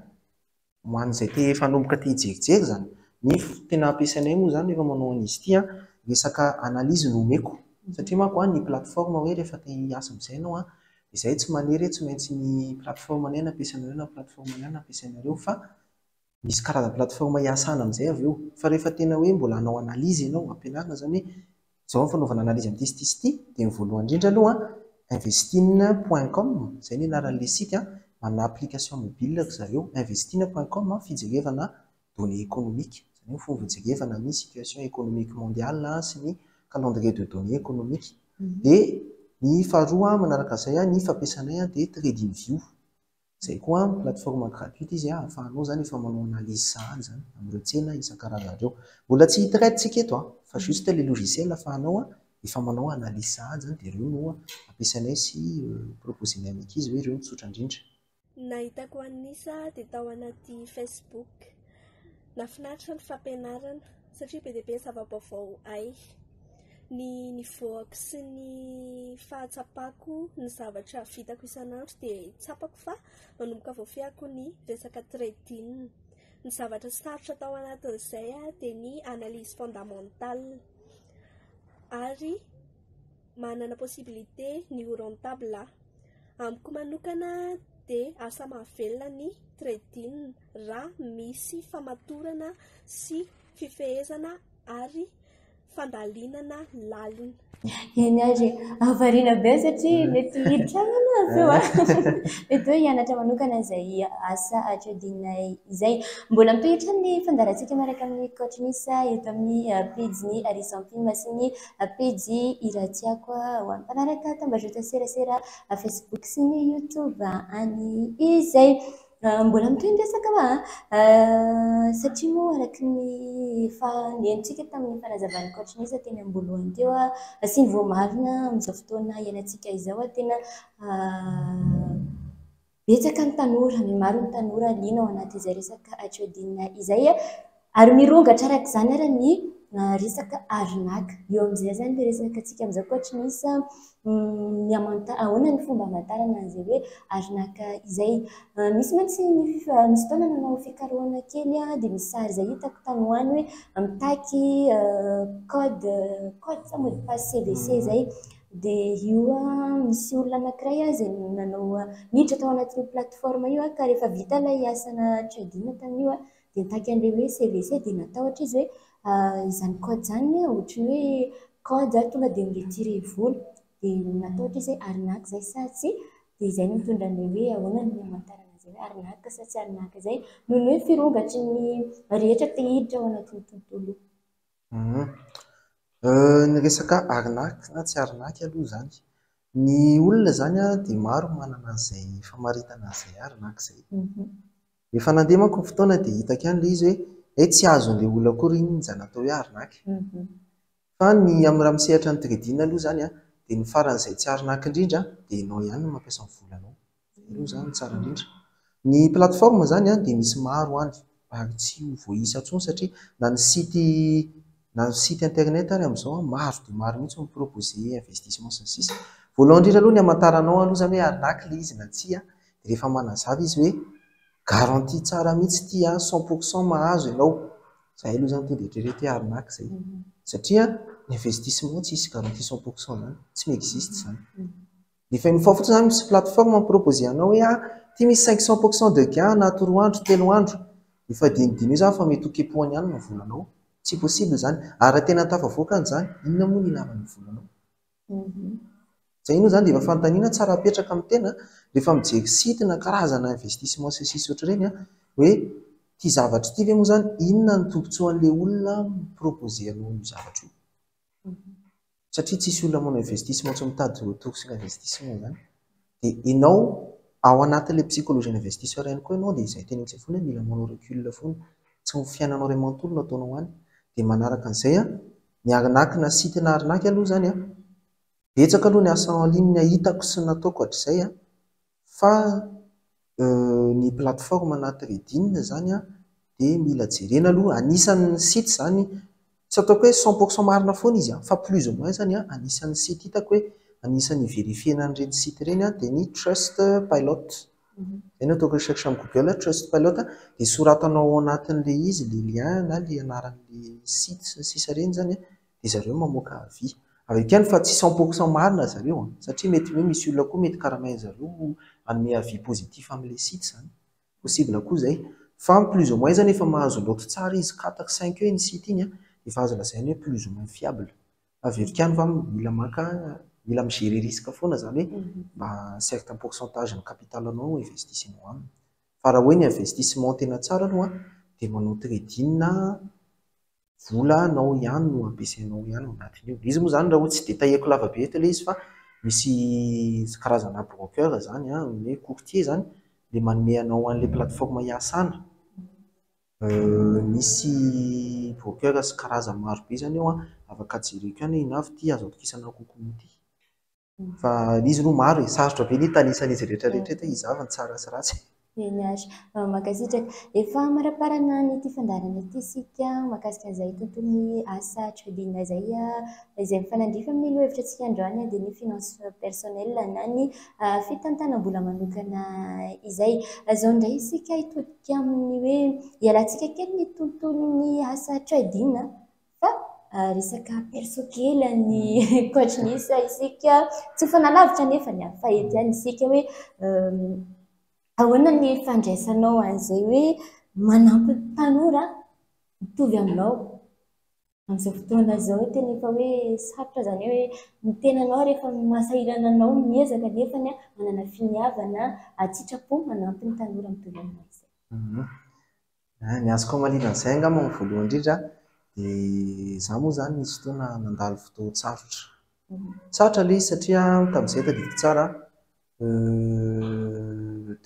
Ho an'izay te efa hanomboka te hijerijery izany, ny tena ampiasainay moa izany rehefa manao an'izy ity an, resaka analyse no omeko. Satria manko an, ny plateforme hoe rehefa te hiasa amin'izay ianao an, izahay tsy manery hoe tsy maintsy ny plateforme anay no ampiasainareo na plateforme anay no ampiasainareo fa misy karazana plateforme hiasana amin'izay avy eo. Fa rehefa tena hoe mbola hanao analyse ianao, ampianarina izany hoe izao ny fanaovana analyse amin'ity sy ity sy ity, dia ny voalohany indrindra aloha an, investin point com, izay ny anaran'ilay site an, manana application mobile ry zareo, investin point com fijerevana données économiques, izany hoe fomba fijerevana ny situation économique mondiale sy ny calendrier de données économiques. Dia ny faharoa manaraka an'izay ny fampiasanay dia TradingView. Izay koa plateforme gratuite izy ahafahanao izany efa manao analyse sahady izany amin'ireo tsena isan-karazany ireo. Mbola tsy hi-trade tsika eto fa juste ilay logiciel ahafahanao efa manao analyse sahady izany dia ireo no ampiasainay sy proposer-nay amin'ny ankizy hoe ireo no tsotra indrindra. Nahitako an'Nisa dia tao anaty Facebook. Nahafinaritra ny fampianarana satria be dia be ny zava-baovao hay. Ny niveau-ako sy ny fahatsapako ny zavatra vitako isan'andro dia tsapako fa manomboka voafehako ny resaka trading. Ny zavatra sarotra tao anatin'izay dia ny analyse fondamentale ary manana possibilité ny ho rentable aho. Amiko manokana dia asa mahavelona ny trading raha misy famatorana sy fifehezana ary fandalinana lalina. Eny ary, variana be satria mety hiditra any avy eo. Mety hoe hianatra manokana izay asa trading izay. Mbola mitohy hatrany ny fandaharantsika miaraka amin'ny coach Nisa eto amin'ny pejin'ny Harison Film sy ny pejy Iratiako ho an'ny mpanaraka tambajotra serasera Facebook sy ny YouTube any izay. Mbola mitohy ny resaka va satria moa araka ny efa nentintsika tamin'ny fanazavan'ny coach Nisa teny am-boalohany teo sy ny voamarina amin'izao fotoana iainantsika izao, tena betsaka ny tanora, maro ny tanora liana ao anatin'izay resaka trading izay ary mirongatra araka izany ary ny resaka arnaque. Eo amin'izay izany ilay resaka antsika amin'izao coach Nisa, ny ahoana ny fomba hamantarana an'izay hoe arnaque izay. Misy mantsy ny misy fotoana nanao fikarohana kely dia misy sary izay hitako tany ho any hoe mitaky code sa mot de passe CVC izay. Dia io misy olona anankiray izay nanao niditra tao anatin'io plateforme io ka rehefa vita ilay asana trading tamin'io dia nitaky an'ilay hoe CVC dia natahotra izy hoe izany code izany ohatran'ny hoe code tonga dia mi-retirer vola. Dia natahotra izy hoe arnaque izay sa tsia. Dia izay no mitondra an'ilay hoe ahoana ny hamantarana an'izay hoe arnaque sa tsy arnaque izay noho ny hoe firongatry ny rehetra te hiditra ao anatin'ny tontolo io. Ny resaka arnaque na tsy arnaque aloha izany. Ny olona izany dia maro manana an'izay famaritana an'izay arnaque izay. Rehefa nandeha manko ny fotoana dia hitako ihany ilay izy hoe tsy azon'ilay olona akory iny izany atao hoe arnaque. Fa ny amin'ny raha misehatra ny trading aloha izany dia ny faran'izay tsy arnaque indrindra dia ianao ihany no mampiasa ny volanao. Izay aloha izany no tsara indrindra. Ny plateforme izany dia misy maro any ary tsy ho voaisa intsony satria na ny site internet ary amin'izao maro dia maro mihitsy mi-proposer investissement sy ny sisa. Voalohany indrindra aloha ny hamantaranao aloha izany hoe arnaque ilay izy na tsia dia rehefa manazava izy hoe garantie tsara mihitsy ity 100% mahazo ianao. Izay aloha izany tonga dia eritrereto hoe arnaque izay. Satria ny investissement tsisy garantie 100% izany, tsy mi-existe izany. Rehefa une fois fotsiny izany misy plateforme mi-proposer anao hoe ity misy 500% de gain anaty 2 andro, 3 andro. Efa dinidiniho izany fa mety ho kepohany ihany ny volanao. Tsy possible izany. Ary raha tena tafavoakany izany, inona moa no ilàna ny volanao? Izay aloha izany dia efa fanontaniana tsara apetraka amin'ny tena rehefa mijery site na karazana investissement sy ny sisa ohatr'ireny hoe ity zavatra ity ve moa izany inona ny tombontsoan'ilay olona mi-proposer anao io zavatra io. Satria tsisy olona manao investissement tsy mitady retour sur investissement izany. Dia ianao ao anatin'ilay psychologie investisseur ihany koa ianao dia izay teneniko foana hoe mila manao recul foana. Tsy ny fiainanao iray manontolo no ataonao any. Dia manaraka an'izay ny arnaque na site na arnaque aloha izany betsaka aloha ny asa en ligne hitako sy nataoko hatrizay fa ny plateforme na trading izany dia mila jerena aloha. Anisan'ny site izany tsy ataoko hoe 100% marina foana izy fa plus ou moins izany anisan'ny site hitako hoe anisan'ny verifiena an'ireny site ireny dia ny Trustpilot. Izay no ataoko recherche amin'ny Google, Trustpilot dia soratanao ao anatin'ilay izy ilay lien na ilay anaran'ilay site sy ny sisa ireny izany dia zareo mamoaka avis. Avy akany fa tsy 100% marina zareo satria mety hoe misy olona koa mety karamaina zareo hanome avis positif amin'ilay site izany. Possible koa izay. Fa plus ou moins izany efa mahazo note tsara izy 4, 5 eo iny site iny efa azo lazaina hoe plus ou moins fiable. Averiko ihany fa mila maka mila mi-gérer risque foana izany hoe mba certain pourcentage ny capital-nao investissenao aminy. Fa raha hoe ny investissement tena tsara aloha dia manao trading vola anao ihany no ampiasainao ihany ao anatin'io. Izy moa izany raha hoe tsy détailleko lava be eto ilay izy fa misy karazana broker izany hoe courtier izany dia manome anao an'ilay plateforme hiasana. Misy broker sy karazany maro be izany eo afaka jereko ihany hoe inona avy ity azo atokisana kokoa noho ity. Fa izy aloha maro e, sarotra be ny hitanisa an'izy rehetra rehetra eto hoe iza avy ny tsara sy ratsy. Eny ary, mankasitraka. Efa amaraparana an'ity fandaharana ity isika mahakasika an'izay tontolon'ny asa trading izay, izay mifanandrify amin'ny lohahevitra antsika androany dia ny finance personnelle na ny fitantanam-bola manokana izay. Izao indray isika hitodika amin'ny hoe hialantsika kely ny tontolon'ny asa trading fa resaka perso kely an'ny coach Nys isika. Tsy mifanalavitra anefa ny fa eto ihany isika hoe ahoana ny fandraisanao an'izay hoe manampy tanora mitovy aminao amin'izao fotoana izao. Tena efa hoe sarotra izany hoe ny tenanao rehefa mahasahirana anao miezaka nefa ny manana finiavana an-tsitrapo manampy ny tanora mitovy aminao izay. Ny azoko hamaliana an'izay angamba ny voalohany indrindra dia izaho moa izany nisy fotoana nandalo fotoan-tsarotra. Sarotra ilay izy satria tamin'izay tadidiko tsara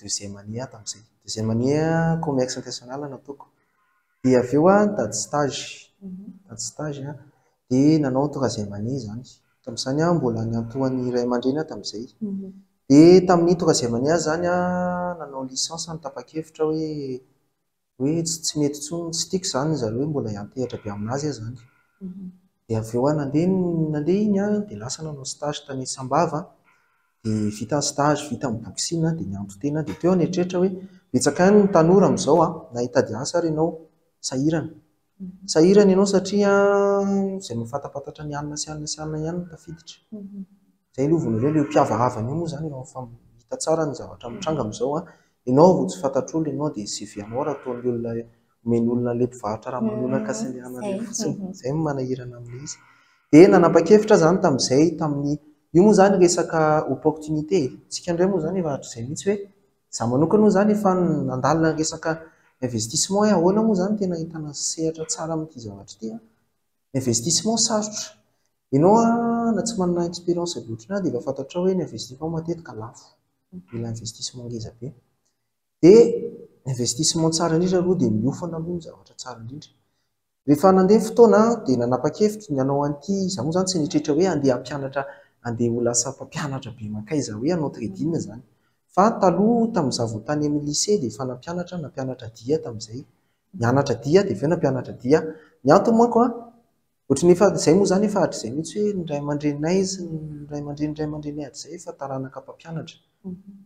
deuxième année aho tamin'izay. Deuxième année commerce international nataoko. Dia avy eo aho nitady stage. Nitady stage aho dia nanao troisième année izany. Tamin'izany aho mbola niantohan'ny ray aman-dreny aho tamin'izay. Dia tamin'ny troisième année aho izany nanao licence nitapa-kevitra hoe hoe tsy mety intsony, tsy tiako izany zareo hoe mbola hiantehitra be aminazy aho izany. Dia avy eo aho nandeha nandeha iny aho dia lasa nanao stage tany Sambava. Dia vita ny stage, vita ny boxing dia nianto-tena. Dia teo aho nieritreritra hoe betsaka ihany ny tanora amin'izao na hitady asa ary ianao sahirana. Sahirana ianao satria izay mahafantapantatra ny anona sy anona sy anona ihany no tafiditra. Izay aloha voalohany ilay mpiavahavana io moa izany efa hita tsara ny zavatra mitranga amin'izao. Ianao vao tsy fantatr'olona ianao dia CV anao raha ataon'ny olona omen'olona ilay mpivarotra ramanonaka sy ny anona ireny fotsiny. Izay no manahirana amin'ilay izy. Dia nanapa-kevitra aho izany tamin'izay tamin'ny io moa izany resaka opportunité e. Tsika indray moa izany efa hatrizay mihitsy hoe izaho manokana moa izany efa nandalina ny resaka investissement hoe ahoana moa izany tena ahitana sehatra tsara amin'ity zavatra ity. Investissement sarotra. Ianao na tsy manana expérience be ohatran'ny ahy dia efa fantatrao hoe ny investissement matetika lafo. Mila investissement ngeza be. Dia investissement tsara indrindra aloha dia miofana aloha ny zavatra tsara indrindra. Rehefa nandeha ny fotoana dia nanapa-kevitra ny hanao an'ity, izaho moa izany tsy nieritreritra hoe handeha hampianatra, handeha ho lasa mpampianatra be mankaiza hoe hanao trading izany. Fa taloha tamin'izaho vao tany amin'ny lycée dia efa nampianatra, nampianatra dia tamin'izay. Nianatra dia dia avy eo nampianatra dia. Ny antony manko an, ohatran'ny efa izay moa izany efa hatrizay mihitsy hoe ny ray aman-dreninay sy ny ray aman-dreny ray aman-dreninay hatrizay efa taranaka mpampianatra.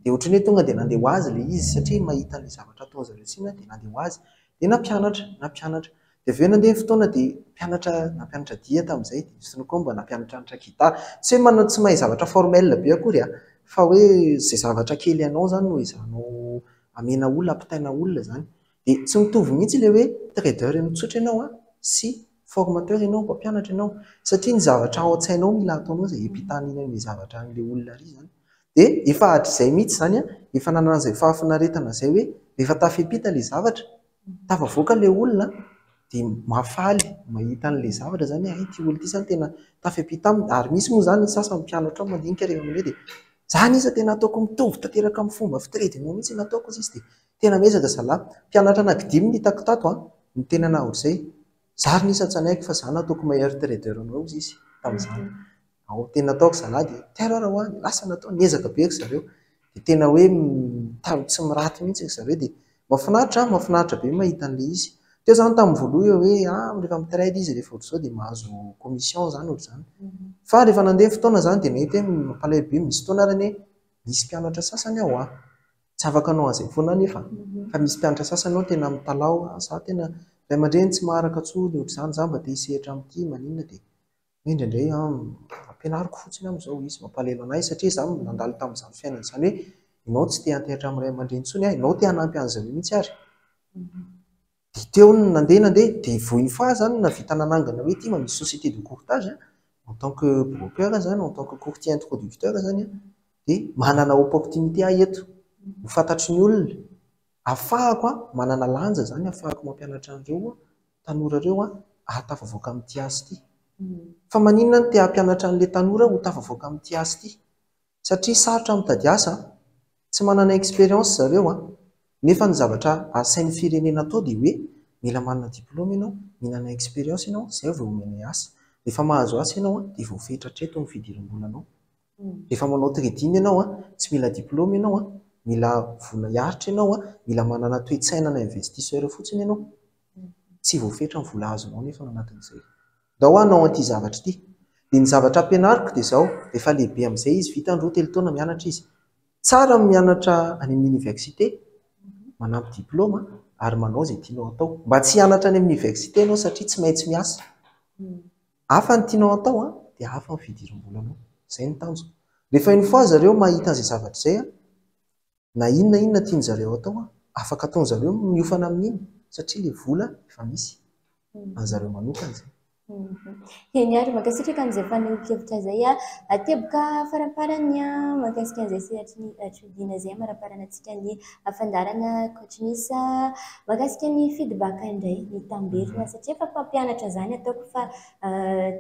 Dia ohatran'ny hoe tonga dia nandeha ho azy ilay izy satria mahita an'ilay zavatra ataon'zareo tsinona dia nandeha ho azy. Dia nampianatra, nampianatra. Dia avy eo nandeha ny fotoana dia nampianatra, nampianatra dia tamin'izay, dia nisy fotoana koa mba nampianatranatra gitara. Tsy hoe manao tsy mahay zavatra formel be akory an, fa hoe izay zavatra kely hainao izany no ezahanao amena olona, ampitaina olona izany. Dia tsy mitovy mihitsy ilay hoe trader mitsotra ianao an, sy formateur ianao, mpampianatra ianao. Satria ny zavatra ao an-tsainao mila ataonao izay hiampitana iny zavatra an'ilay olona ary izany. Dia efa hatrizay mihitsy izany an, efa nanana an'izay fahafinaretana izay hoe rehefa tafiampita ilay zavatra, tafavoaka ilay olona dia mahafaly mahita an'ilay zavatra izany hoe hay ity olona ity izany tena tafiampita aminy. Ary misy moa izany ny sasany mpianatra ao mandinika rehefa mandeha dia za anefa tena ataoko mitovy tanteraka amin'ny fomba fitredinao mihitsy ny ataoko hozy izy dia tena miezaka zalahy. Mpianatra anankidimy no hitako tato an, ny tena naha ohatr'izay. Za ry nisa tsy hanaiky fa za nataoko meilleur trader anao hozy izy tamin'izany. Ao tena ataoko zalahy dia tera raha hoa lasa natao niezaka be ry zareo dia tena hoe tsy miraty mihitsy ry zareo dia mahafinaritra an, mahafinaritra be mahita an'ilay izy. Teo izany tamin'ny voalohany hoe ah rehefa mi-trade izy rehefa ohatr'izao dia mahazo commission izany ohatr'izany. Fa rehefa nandeha ny fotoana izany dia nahita hoe mampalahelo be, misy fotoana ary anie misy mpianatra sasany ao an, tsy afaka hanao an'izay foana anefa fa misy mpianatra sasany ao tena mitalaho, ah za tena ray aman-dreny tsy maharaka intsony ohatr'izany, za mba te hisehatra amin'ity maninona dia Hoe indraindray an, ampianariko fotsiny amin'izao izy, mampalahelo an'ahy satria izaho nandalo tamin'izany fiainana izany hoe ianao tsy te hantehatra amin'ny ray aman-dreny intsony an, ianao te hanampy an'izareo mihitsy ary. Dia teo no nandeha nandeha, dia vao une fois izany nahavita nanangana hoe ity mba misy société de courtage an, en tant que broker izany, en tant que courtier introducteur izany an, dia manana opportunité aho eto, ho fantatry ny olona, ahafahako manana lanja izany, ahafahako mampianatra an'ireo tanora ireo ahatafavoaka amin'ity asa ity. Fa maninona no te hampianatra an'ilay tanora ho tafavoaka amin'ity asa ity? Satria sarotra mitady asa, tsy manana expérience zareo an, nefa ny zavatra asain'ny firenena atao dia hoe mila manana diplôme ianao, mihinana expérience ianao, izay vao omenay asa. Rehefa mahazo asa ianao dia voafetra hatreto ny fidiram-bolanao. Rehefa manao trading ianao an, tsy mila diplôme ianao an, mila vola hiaritra ianao an, mila manana toe-tsaina ana investisseur fotsiny ianao. Tsy voafetra ny vola azonao nefa ao anatin'izay. Ndao hanao an'ity zavatra ity. Dia ny zavatra ampianariko dia izao, rehefa lehibe amin'izay izy, vita ny roa telo taona mianatra izy. Tsara ny mianatra any amin'ny université, manampy diplôme ary manao izay tianao atao. Mba tsy hianatra any amin'ny université ianao satria tsy maintsy miasa. Hafa ny tianao atao dia hafa ny fidiram-bolanao. Izay no tanjona. Rehefa une fois zareo mahita an'izay zavatra izay, na inona na inona tian-dry zareo atao, afaka ataon-dry zareo miofana amin'iny satria ilay vola efa misy an'zareo manokana izay. Eny ary, mankasitraka amin'izay fanehoan-kevitra izay. Teboka faramparany mahakasika an'izay sehatry ny trading izay hamaraparana antsika ny fandaharana Coach Nys. Mahakasika ny feedback indray, ny tamberina, satria efa mpampianatra izany ataoko fa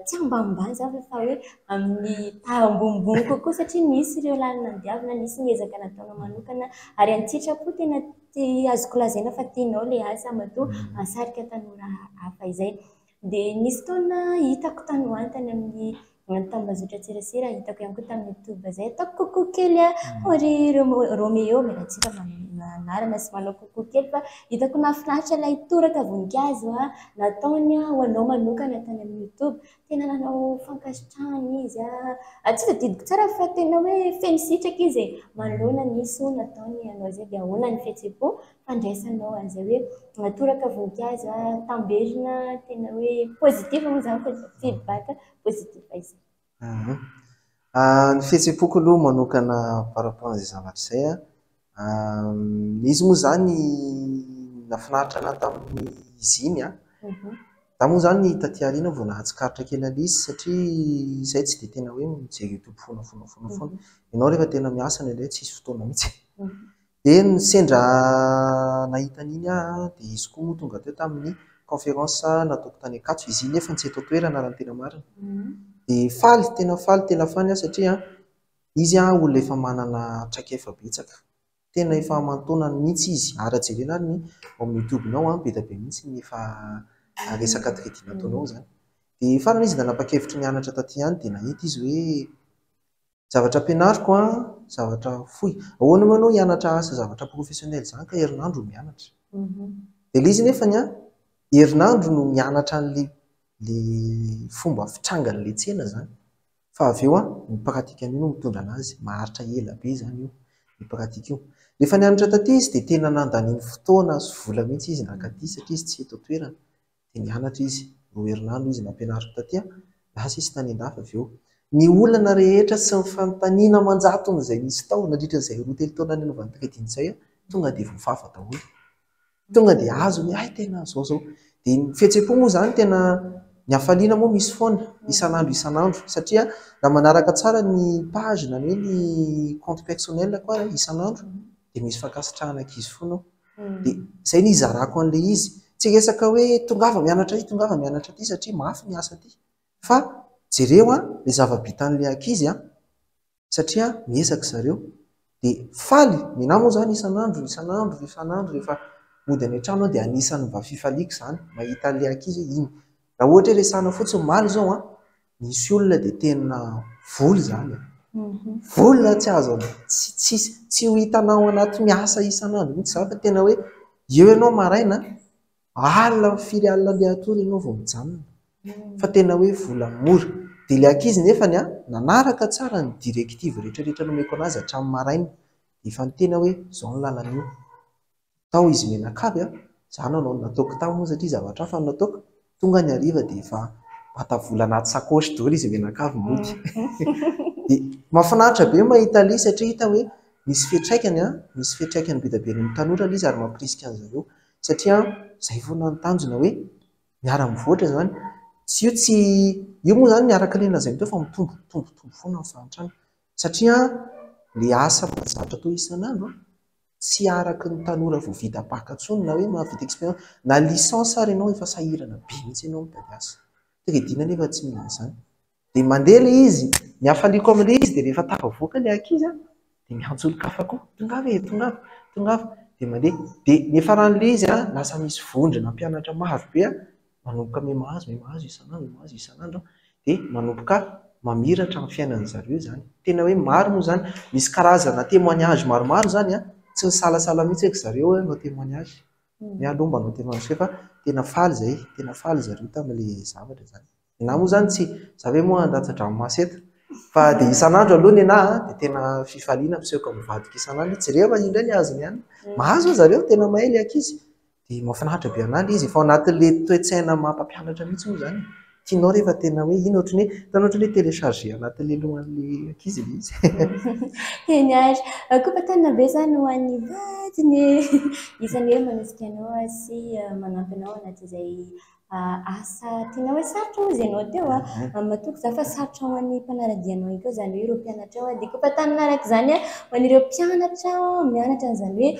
tsy ambanimbany izany fa efa hoe amin'ny taha ambonimbony kokoa satria nisy ireo lalana nodiavina, nisy ny ezaka nataonao manokana ary an-tsitrapo tena azoko lazaina fa tianao ilay asa matoa mahasarika tanora hafa izay. Dia nisy taona hitako tany ho any tany amin'ny tambazotran-tserasera, hitako ihany koa tamin'ny YouTube izay, ataoko coucou kely a, Henri Roméo, miala tsiny fa manana anarana sy manao coucou kely fa hitako nahafinaritra ilay toraka voninkazo nataony ho anao manokana tany amin'ny YouTube. Tena nanao fankasitrahana izy a, tsy tadidiko tsara fa tena hoe feno sitraka izy e, manoloana ny soa nataony anao izay. Dia ahoana ny fihetseham-po fandraisanao an'izay hoe toraka voninkazo tamberina tena hoe positif moa izany fa feedback positif izay. Ny fihetseham-poko aloha manokana par rapport an'izay zavatra izay an, izy moa izany nahafinaritra anahy tamin'izy iny an. Izaho moa izany taty aoriana vao nahatsikaritra kely an'ilay izy satria izahay tsy dia tena hoe mijery YouTube foana foana foana foana. Ianao rehefa tena miasa indraindray tsisy fotoana mihitsy. Dia ny sendra nahita an'iny aho dia izy koa moa tonga teo tamin'ny conférence nataoko tany Ankatso. Izy iny nefa tsy eto an-toerana raha ny tena marina. Dia faly, tena faly, tena faly aho satria izy olona efa manana traikefa betsaka. Tena efa aman-taonany mihitsy izy. Ary raha jerena ary ny ao amin'ny YouTube-ny ao, be dia be mihitsy ny efa resaka trading nataony ao izany. Dia farany izy nanapa-kevitra nianatra taty ihany dia nahita izy hoe zavatra ampianariko an, zavatra fohy. Ahoana moa ianao hianatra asa zavatra professionnel izany ka herinandro no mianatra. Dia ilay izy nefany an, herinandro no mianatra an'ilay ilay fomba fitrangan'ilay tsena izany. Fa avy eo an, ny pratique an'io no mitondra an'azy. Maharitra ela be izany io, io pratique io. Rehefa nianatra taty izy dia tena nandaniany fotoana sy vola mihitsy izy nankaty satria izy tsy eto an-toerana. Dia nianatra izy, roa herinandro izy nampianariko taty an, lasa izy tany an-dafy avy eo. Ny olana rehetra sy ny fanontaniana aman-jatony izay nisy tao nandritra izay roa telo taona nanaovany trading izay an, tonga dia voafafa daholo. Tonga dia azony hoe hay tena izao izao. Dia ny fihetseham-po moa izany tena ny hafaliana moa misy foana isan'andro isan'andro satria raha manaraka tsara ny page na ny hoe ny compte personnel-ko ary isan'andro dia misy fankasitrahana ankizy foana ao. Dia izay no hizarako an'ilay izy. Tsy resaka hoe tongava mianatra aty, tongava mianatra aty satria mafy ny asa aty. Fa jereo an, ilay zava-bitan'ilay ankizy an, satria miezaka zareo. Dia faly, ny anahy moa izany isan'andro, isan'andro, isan'andro rehefa mody any an-trano aho dia anisan'ny mba fifaliako izany mahita an'ilay ankizy hoe iny. Raha ohatra hoe resahana fotsiny omaly izao an, nisy olona dia tena vola izany e. Vola tsy azo, tsy, tsisy, tsy ho hitanao anaty miasa isan'andro mihitsy izany fa tena hoe eo ianao maraina, Alina amin'ny firy alina andeha hatory ianao vao mijanona. Fa tena hoe vola mora. Dia ilay ankizy nefany an, nanaraka tsara ny directive rehetra rehetra nomeko anazy hatramin'ny maraina. Dia efa niteny aho hoe izao ny lalana io. Tao izy mianakavy an, izaho nanao ny nataoko tao moa satria zavatra hafa no nataoko. Tonga ny hariva dia efa mibata vola anaty sakaosy daholo izy mianakavy mody. Dia mahafinaritra be mahita an'ilay izy satria hita hoe misy fiantraikany an, misy fiantraikany be dia be any amin'ny tanora ilay izy ary mampirisika an'zareo. Satria izay foana ny tanjona hoe miara-mivoatra izany. Tsy io tsy, io moa izany araka ilay nolazainy teo fa mitombo, mitombo, mitombo foana ny fahantrana. Satria ilay asa mahazatra atao isan'andro tsy araky ny tanora vao vita bac intsony na hoe mahavita expérience, na licence ary ianao efa sahirana be mihitsy ianao mitady asa. Crédit anefa tsy mila an'izany. Dia mandeha ilay izy, ny hafaliako amin'ilay izy dia rehefa tafavoaka ilay ankizy an, dia miantso olon-kafa koa, tongava e, tongava, tongava, dia mandeha. Dia ny hiafaran'ilay izy an, lasa misy vondrona mpianatra maro be an, manomboka miha-mahazo, miha-mahazo isan'andro, miha-mahazo isan'andro an, dia manomboka mamiratra amin'ny fiainan'ny zareo izany. Tena hoe maro moa izany, misy karazana témoignage maromaro izany an, tsy nisalasala mihitsy eky zareo hoe hanao témoignage. Ny ahy aloha mba hanao témoignage fa tena faly izay, tena faly zareo tamin'ilay zavatra izany. Ny ahy moa izany tsy, za ve moa handatsa-dranomaso eto? Fa dia isan'andro aloha ny anahy dia tena fifaliana misehoka amin'ny vadiko isan'andro hoe jereo fa io indray ny azony ihany. Mahazo zareo, tena mahay ilay ankizy. Dia mahafinaritra be anahy ilay izy, efa ao anatin'ilay toe-tsaina maha mpampianatra mihitsy moa izany. Tianao rehefa tena hoe iny ohatran'ny hoe, hitanao ohatran'ny hoe télécharger anatin'ilay lohan'ilay ankizy ilay izy. Eny ary. Kopa-tanana be izany ho an'ny vadiny e! Isan'ny hoe manosika anao sy manampy anao anatin'izay asa tena hoe sarotra hozy ianao teo a. Matoky za fa sarotra ho an'ny mpanara-dia anao ihany koa izany hoe ireo mpianatra ao. Dia kopa-tanana araka izany ho an'ireo mpianatra mianatra an'izany hoe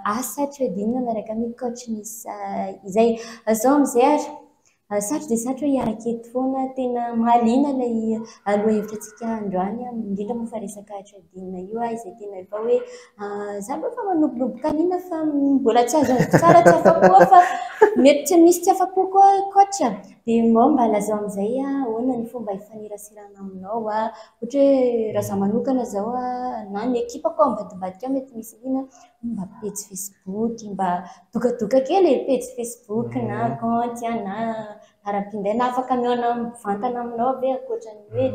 asa trading miaraka amin'ny coach Nissa izay. Izao amin'izay ary, sarotra dia sarotra hoe hiaraka eto foana, tena mahaliana ilay lohahevitra antsika androany, indrindra moa fa resaka trading io izay tena efa hoe za aloha efa manombonomboka an'iny fa mbola tsy azo antoka tsara, tsy afa-po aho fa mety tsy misy tsy afa-po koa coach. Dia mbô mba lazao amin'izay ahoana ny fomba hifaneraserana aminao, ohatra hoe raha za manokana izao na ny ekipako ao ambadimbadika ao mety misy liana, mba pejy Facebook, mba dokadoka kely e, pejy Facebook na compte na laharam-pinday na afaka mihaona mivantana aminao ve ankoatra ny hoe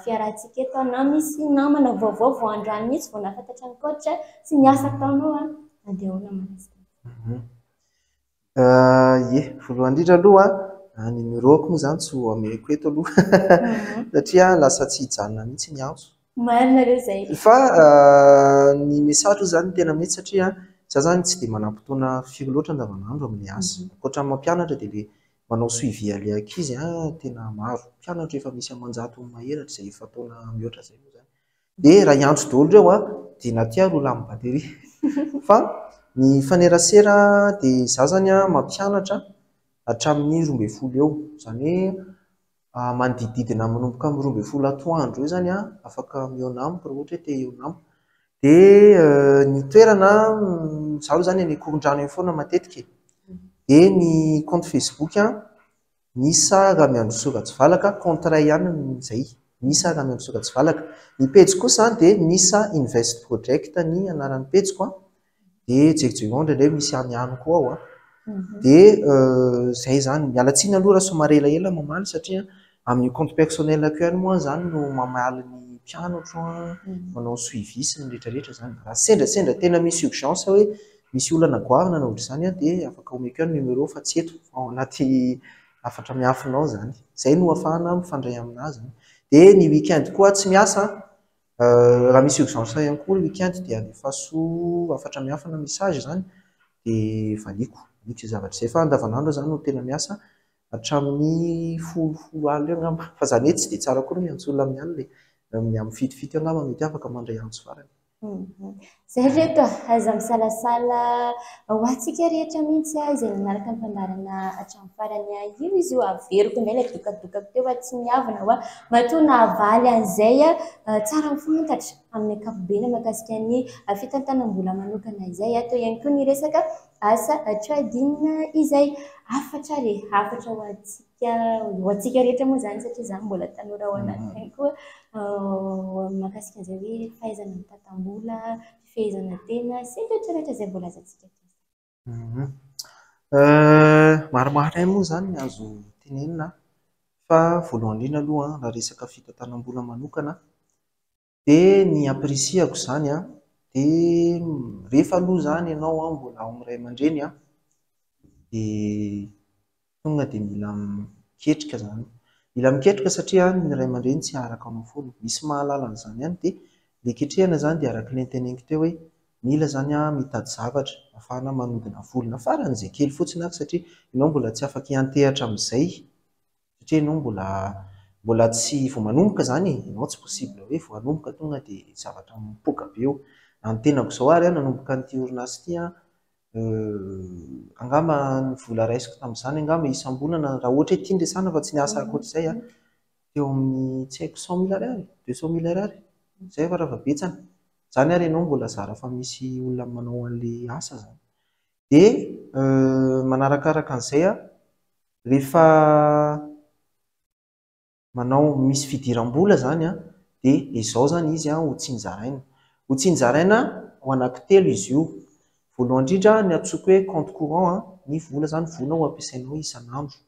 fiarahantsika eto na misy namana vaovao vao androany mihitsy vao nahafantatra ny coach sy ny asa ataonao a, dia ahoana mahakasika an'izay? Ie, voalohany indrindra aloha ny numéro-ko moa izany tsy ho ameko eto aloha satria lasa tsy hijanona mihitsy ny antso. Marina aloha izay. Fa ny message aloha izany no tena mety satria za izany tsy dia manam-potoana firy loatra andavanandro amin'ny asa. Ankoatra ny mampianatra dia ilay manao suivi an'ilay ankizy tena maro. Mpianatra efa misy aman-jatony mahery hatrizay efa-taona mihoatra izay moa izany. Dia raha hiantso daholo ireo dia na ty ary ho lany batterie. Fa ny fanerasera dia za izany mampianatra hatramin'ny 12 eo. Izany hoe manodidididina manomboka amin'ny 12 atoandro eo izany afaka mihaona amiko raha ohatra hoe te hihaona amiko. Dia ny toerana, za aloha izany any Ankorondrano eny foana matetika e. Dia ny compte Facebook Nissa Ramiandrisoa Ratsivalaka, compte iray ihany izay, Nissa Ramiandrisoa Ratsivalaka. Ny pejy kosa dia Nissa Invest Project ny anaran'ny pejiko. Dia jerijereo indraindray misy any ihany koa ao. Dia izay izany, miala tsiny aloha raha somary elaela mamaly satria amin'ny compte personnel-ko ihany moa izany no mamaly ny mpianatro, manao suivi sy ny rehetrarehetra izany. Raha sendrasendra tena misy urgence hoe misy olana goavana na ohatr'izany dia afaka omeko ihany numéro fa tsy eto fa ao anaty hafatra miafina ao izany. Izay no ahafahana mifandray aminazy izany. Dia ny week-end koa tsy miasa, raha misy urgence ihany koa ny week-end dia alefaso hafatra miafina message izany dia valiako. Valiako izay zavatra izay fa andavanandro izany no tena miasa hatramin'ny folo alina eo angamba. Fa izany hoe tsy dia tsara koa ny miantso olona amin'ny alina e. Amin'ny fitofito eo angamba mety afaka mandray antso farany. Izay ry reto a, aza misalasala ho antsika rehetra mihitsy izay nanaraka ny fandaharana hatramin'ny farany io izy io. Averiko indray ilay dokadokako teo fa tsy niavona hoa. Matoa nahavaly an'izay tsara ho fantatra amin'ny ankapobeny mahakasika ny fitantanam-bola manokana izay. Teo ihany koa ny resaka asa trading izay. Hafatra re, hafatra ho antsika, ho antsika rehetra moa izany satria izaho mbola tanora ao anatiny koa mahakasika an'izay hoe fahaizana mitantam-bola, fifehezana tena sy ny rehetra rehetra izay voalazantsika teo. Maromaro ihany moa izany ny azo tenenina fa voalohany indrindra aloha raha resaka fitantanam-bola manokana dia ny ampirisihako izany dia rehefa aloha izany ianao mbola ao amin'ny ray aman-dreny dia tonga dia mila miketrika izany. Mila miketrika satria ny ray aman-dreny tsy haharaka anao foana. Misy mahalala an'izany ihany dia ilay ketrehana izany dia araka ilay noteneniko teo hoe mila izany mitady zavatra ahafahana manodina vola na faran'izay kely fotsiny ary satria ianao mbola tsy afaka hiantehatra amin'izay satria ianao mbola tsy vao manomboka izany e, ianao tsy possible hoe vao hanomboka tonga dia zavatra mipoaka be eo. Na ny tenako izao ary nanomboka an'ity orinasa ity angamba ny vola raisiko tamin'izany angamba isam-bolana raha ohatra hoe ity no resahana fa tsy niasa ankoatr'izay teo amin'ny tsy haiko 100 000 ariary, 200 000 ariary, izay efa raha betsany. Izany ary ianao mbola zara fa misy olona manao an'ilay asa izany. Dia manarakaraka an'izay rehefa manao misy fidiram-bola izany an, dia izao izany izy an, ho tsinjaraina. Ho tsinjaraina ho anankitelo izy io. Voalohany indrindra ny antsoiko hoe compte courant an, ny vola izany vola ho ampiasainao isan'andro.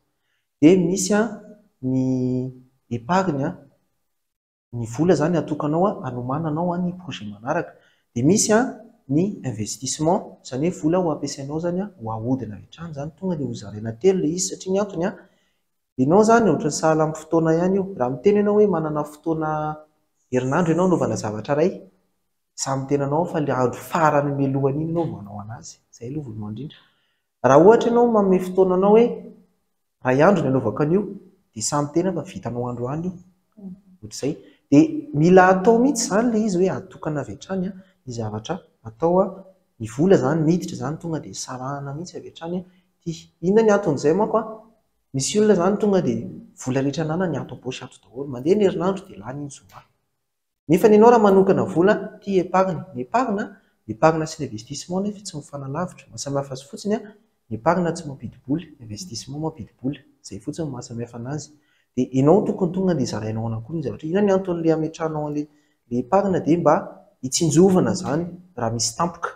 Dia misy an ny épargne an, ny vola izany atokanao an hanomananao an ny projet manaraka. Dia misy an ny investissement, izany hoe vola ho ampiasainao izany an ho ahodina avy hatrany izany, tonga dia ho zaraina telo ilay izy satria ny antony an, ianao izany ohatran'ny sahala amin'ny fotoana ihany io. Raha miteny ianao hoe manana fotoana herinandro ianao hanaovana zavatra iray, samy miteny anao fa ilay andro farany mialohan'iny ianao vao hanao an'azy. Izay aloha voalohany indrindra. Raha ohatra ianao manome fotoana anao hoe iray andro ny hanaovako an'io, dia samy miteny fa vitanao androany io. Ohatr'izay. Dia mila atao mihitsy izany ilay izy hoe atokana avy hatrany ny zavatra atao, ny vola izany miditra izany tonga dia sarahana mihitsy avy hatrany ity. Inona ny anton'izay manko an? Misy olona izany tonga dia vola rehetra ananany ato am-paosy ato daholo. Mandeha ny herinandro dia lany iny zoma. Nefa ny anao raha manokana vola, ity épargne. Ny épargne, ny épargne sy ny investissement nefa tsy mifanalavitra. Mahasamihafa azy fotsiny an, ny épargne tsy mampidi-bola, ny investissement mampidi-bola. Izay fotsiny no mahasamihafa an'azy. Dia ianao tokony tonga dia zarainao anankiroa ny zavatra. Inona ny anton'ilay ametrahanao an'ilay épargne dia mba hitsinjovana izany raha misy tampoka.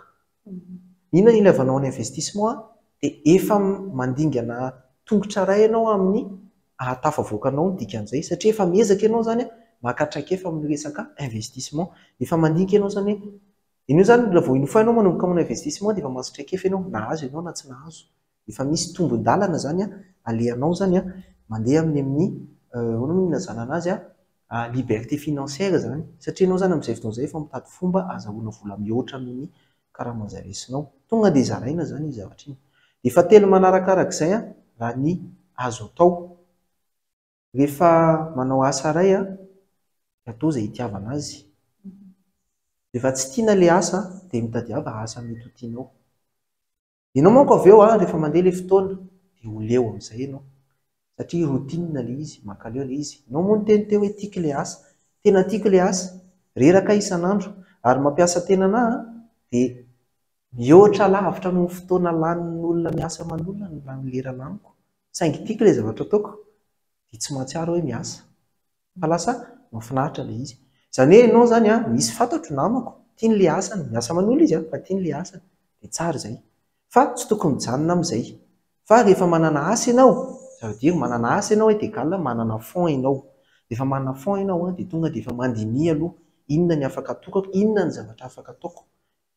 Inona ny ilaivanao ny investissement dia efa mandingana tongotra iray ianao amin'ny ahatafavoaka anao ny dikan'izay satria efa miezaka ianao izany maka traikefa amin'ny resaka investissement. Efa mandinika ianao izany hoe ianao izany raha vao une fois ianao manomboka manao investissement dia efa mahazo traikefa ianao na azo ianao na tsy nahazo. Efa misy tombon-dalana izany alehanao izany mandeha amin'ny amin'ny ahoana moa no ilazana an'azy liberté financière izany satria ianao izany amin'izay fotoana izay efa mitady fomba azahoana vola mihoatra noho ny karama izay raisinao. Tonga dia zaraina izany iny zavatra iny. Dia fahatelo manarakarak'izay raha ny azo atao, rehefa manao asa iray dia atao izay hitiavana azy. Rehefa tsy tiana ilay asa dia mitadiava asa mety ho tianao. Ianao manko avy eo rehefa mandeha ilay fotoana dia ho leo amin'izay ianao satria routine ilay izy, mankaleo ilay izy. Ianao moa niteny teo hoe tiako ilay asa. Tena tiako ilay asa. Reraka aho isan'andro ary mampiasa tena anà dia mihoatra lavitra noho ny fotoana lanin'olona miasa aman'olona ny lany lera laniko. Saingy tiako ilay zavatra ataoko dia tsy mahatsiaro aho hoe miasa. Fa lasa mahafinaritra ilay izy. Izany hoe ianao izany an, misy fantatro namako, tiany ilay asany, miasa aman'olona izy an, fa tiany ilay asany, dia tsara izay. Fa tsy tokony mijanona amin'izay. Fa rehefa manana asa ianao, ça veut dire manana asa ianao est égal manana fonds ianao. Rehefa manana fonds ianao an, dia tonga dia efa mandiniha aloha, inona ny afaka atokako, inona ny zavatra afaka ataoko.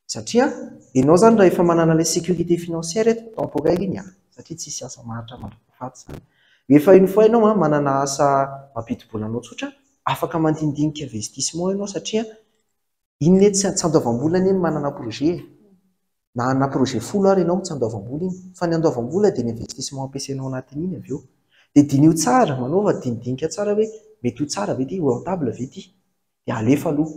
Satria ianao izany raha efa manana ilay sécurité financière eto, temporaire iny an, satria tsisy asa maharitra mandra-pahafaty izany. Rehefa une fois ianao an, manana asa mampidi-bola anao tsotra, afaka mandinidinika investissement ianao satria iny anie tsy andoavam-bola anie ny manana projet e. Na hanana projet folo ary ianao tsy andoavam-bola iny. Fa ny andoavam-bola dia ny investissement ampiasainao anatin'iny avy eo. Dia diniho tsara, manaova dinidinika tsara hoe mety ho tsara ve ity, ho rentable ve ity. Dia alefa aloha.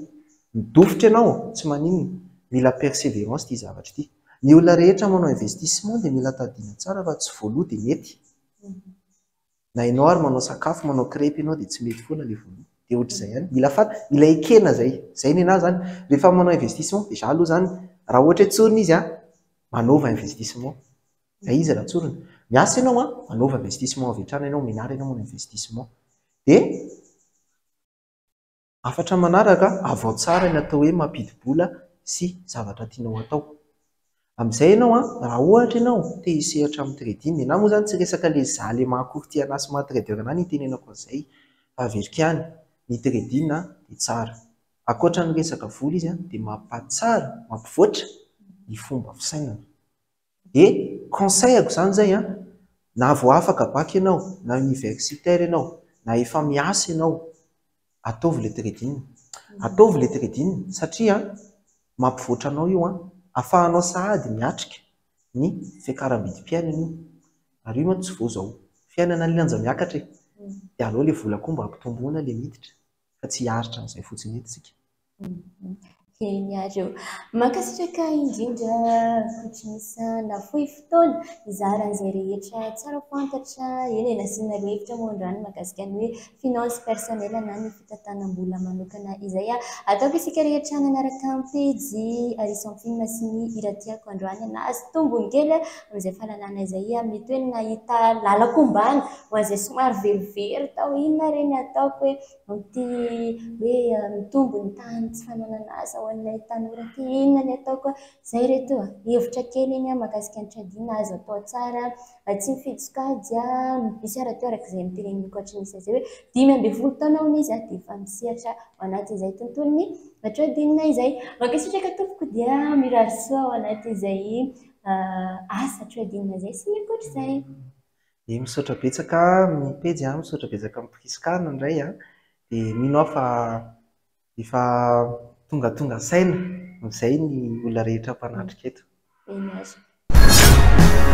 Midofotra ianao, tsy maninona. Mila persévérance ity zavatra ity. Ny olona rehetra manao investissement dia mila tadiana tsara fa tsy voaloha dia mety. Na ianao ary manao sakafo, manao crêpe ianao dia tsy mety foana ilay voaloha. Dia ohatr'izay ihany. Mila fat, mila ekena izay. Izay ny anahy izany. Rehefa manao investissement, déjà aloha izany, raha ohatra hoe tsorina izy an, manaova investissement. Izay izy raha tsorina. Miasa ianao an, manaova investissement avy hatrany ianao, mianara ianao manao investissement. Dia Hafatra manaraka, Avao tsara ny atao hoe mampidi-bola sy zavatra tianao atao. Amin'izay ianao an, raha ohatra ianao te hisehatra amin'ny trading, ny anah moa izany tsy resaka le za le maha courtier anah sy maha trader anah no itenenako an'izay fa averiko ihany, ny trading dia tsara. Ankoatra ny resaka vola izy dia mampatsara, mampivoatra ny fomba fisainana. Dia conseil-ko izany izay an, na vao afaka bac ianao, na universitaire ianao, na efa miasa ianao, ataovy ilay trading. Ataovy ilay trading satria mampivoatra anao io an, ahafahanao sahady miatrika ny fiakaram-bidim-piainana io. Ary io mantsy tsy vao izao. Fiainana ny lanja miakatra e. Dia aleo ilay vola koa mba ampitomboina ilay miditra fa tsy hiaritra an'izay fotsiny eto isika. Eny ary ô. Mankasitraka indrindra Kotrisa nafoy fotoana nizara an'izay rehetra tsara fantatra eny e, nasiana hevitra moa androany mahakasika ny hoe finance personnelle na ny fitantanam-bola manokana izay. Ataoko isika rehetra nanaraka ny pejy Harison Film sy ny hira tiako androany nahazo tombony kely amin'izay fahalalana izay, mety hoe nahita lalam-pombana ho an'izay somary verivery tao inona re ny ataoko hoe Amin'ity hoe mitombo ny tahan'ny tsy fananana asa ho an'ilay tanora ity, inona ny ataoko? Izay re toa hevitra kely iny mahakasika ny trading azo atao tsara, tsy mifidy sokajy, misy ary atao araka izay notenenin'i Coach Nisa izay hoe 15 taona hono izy dia efa misehatra ao anatin'izay tontolon'ny trading izay. Mankasitraka tompoko dia mirary soa ao anatin'izay asa trading izay sy ny ankoatr'izay. Dia misaotra betsaka ny pejy an, misaotra betsaka amin'i Prisca nandray an, dia mino aho fa efa tongatonga saina amin'izay ny olona rehetra mpanatrika eto. Eny ary.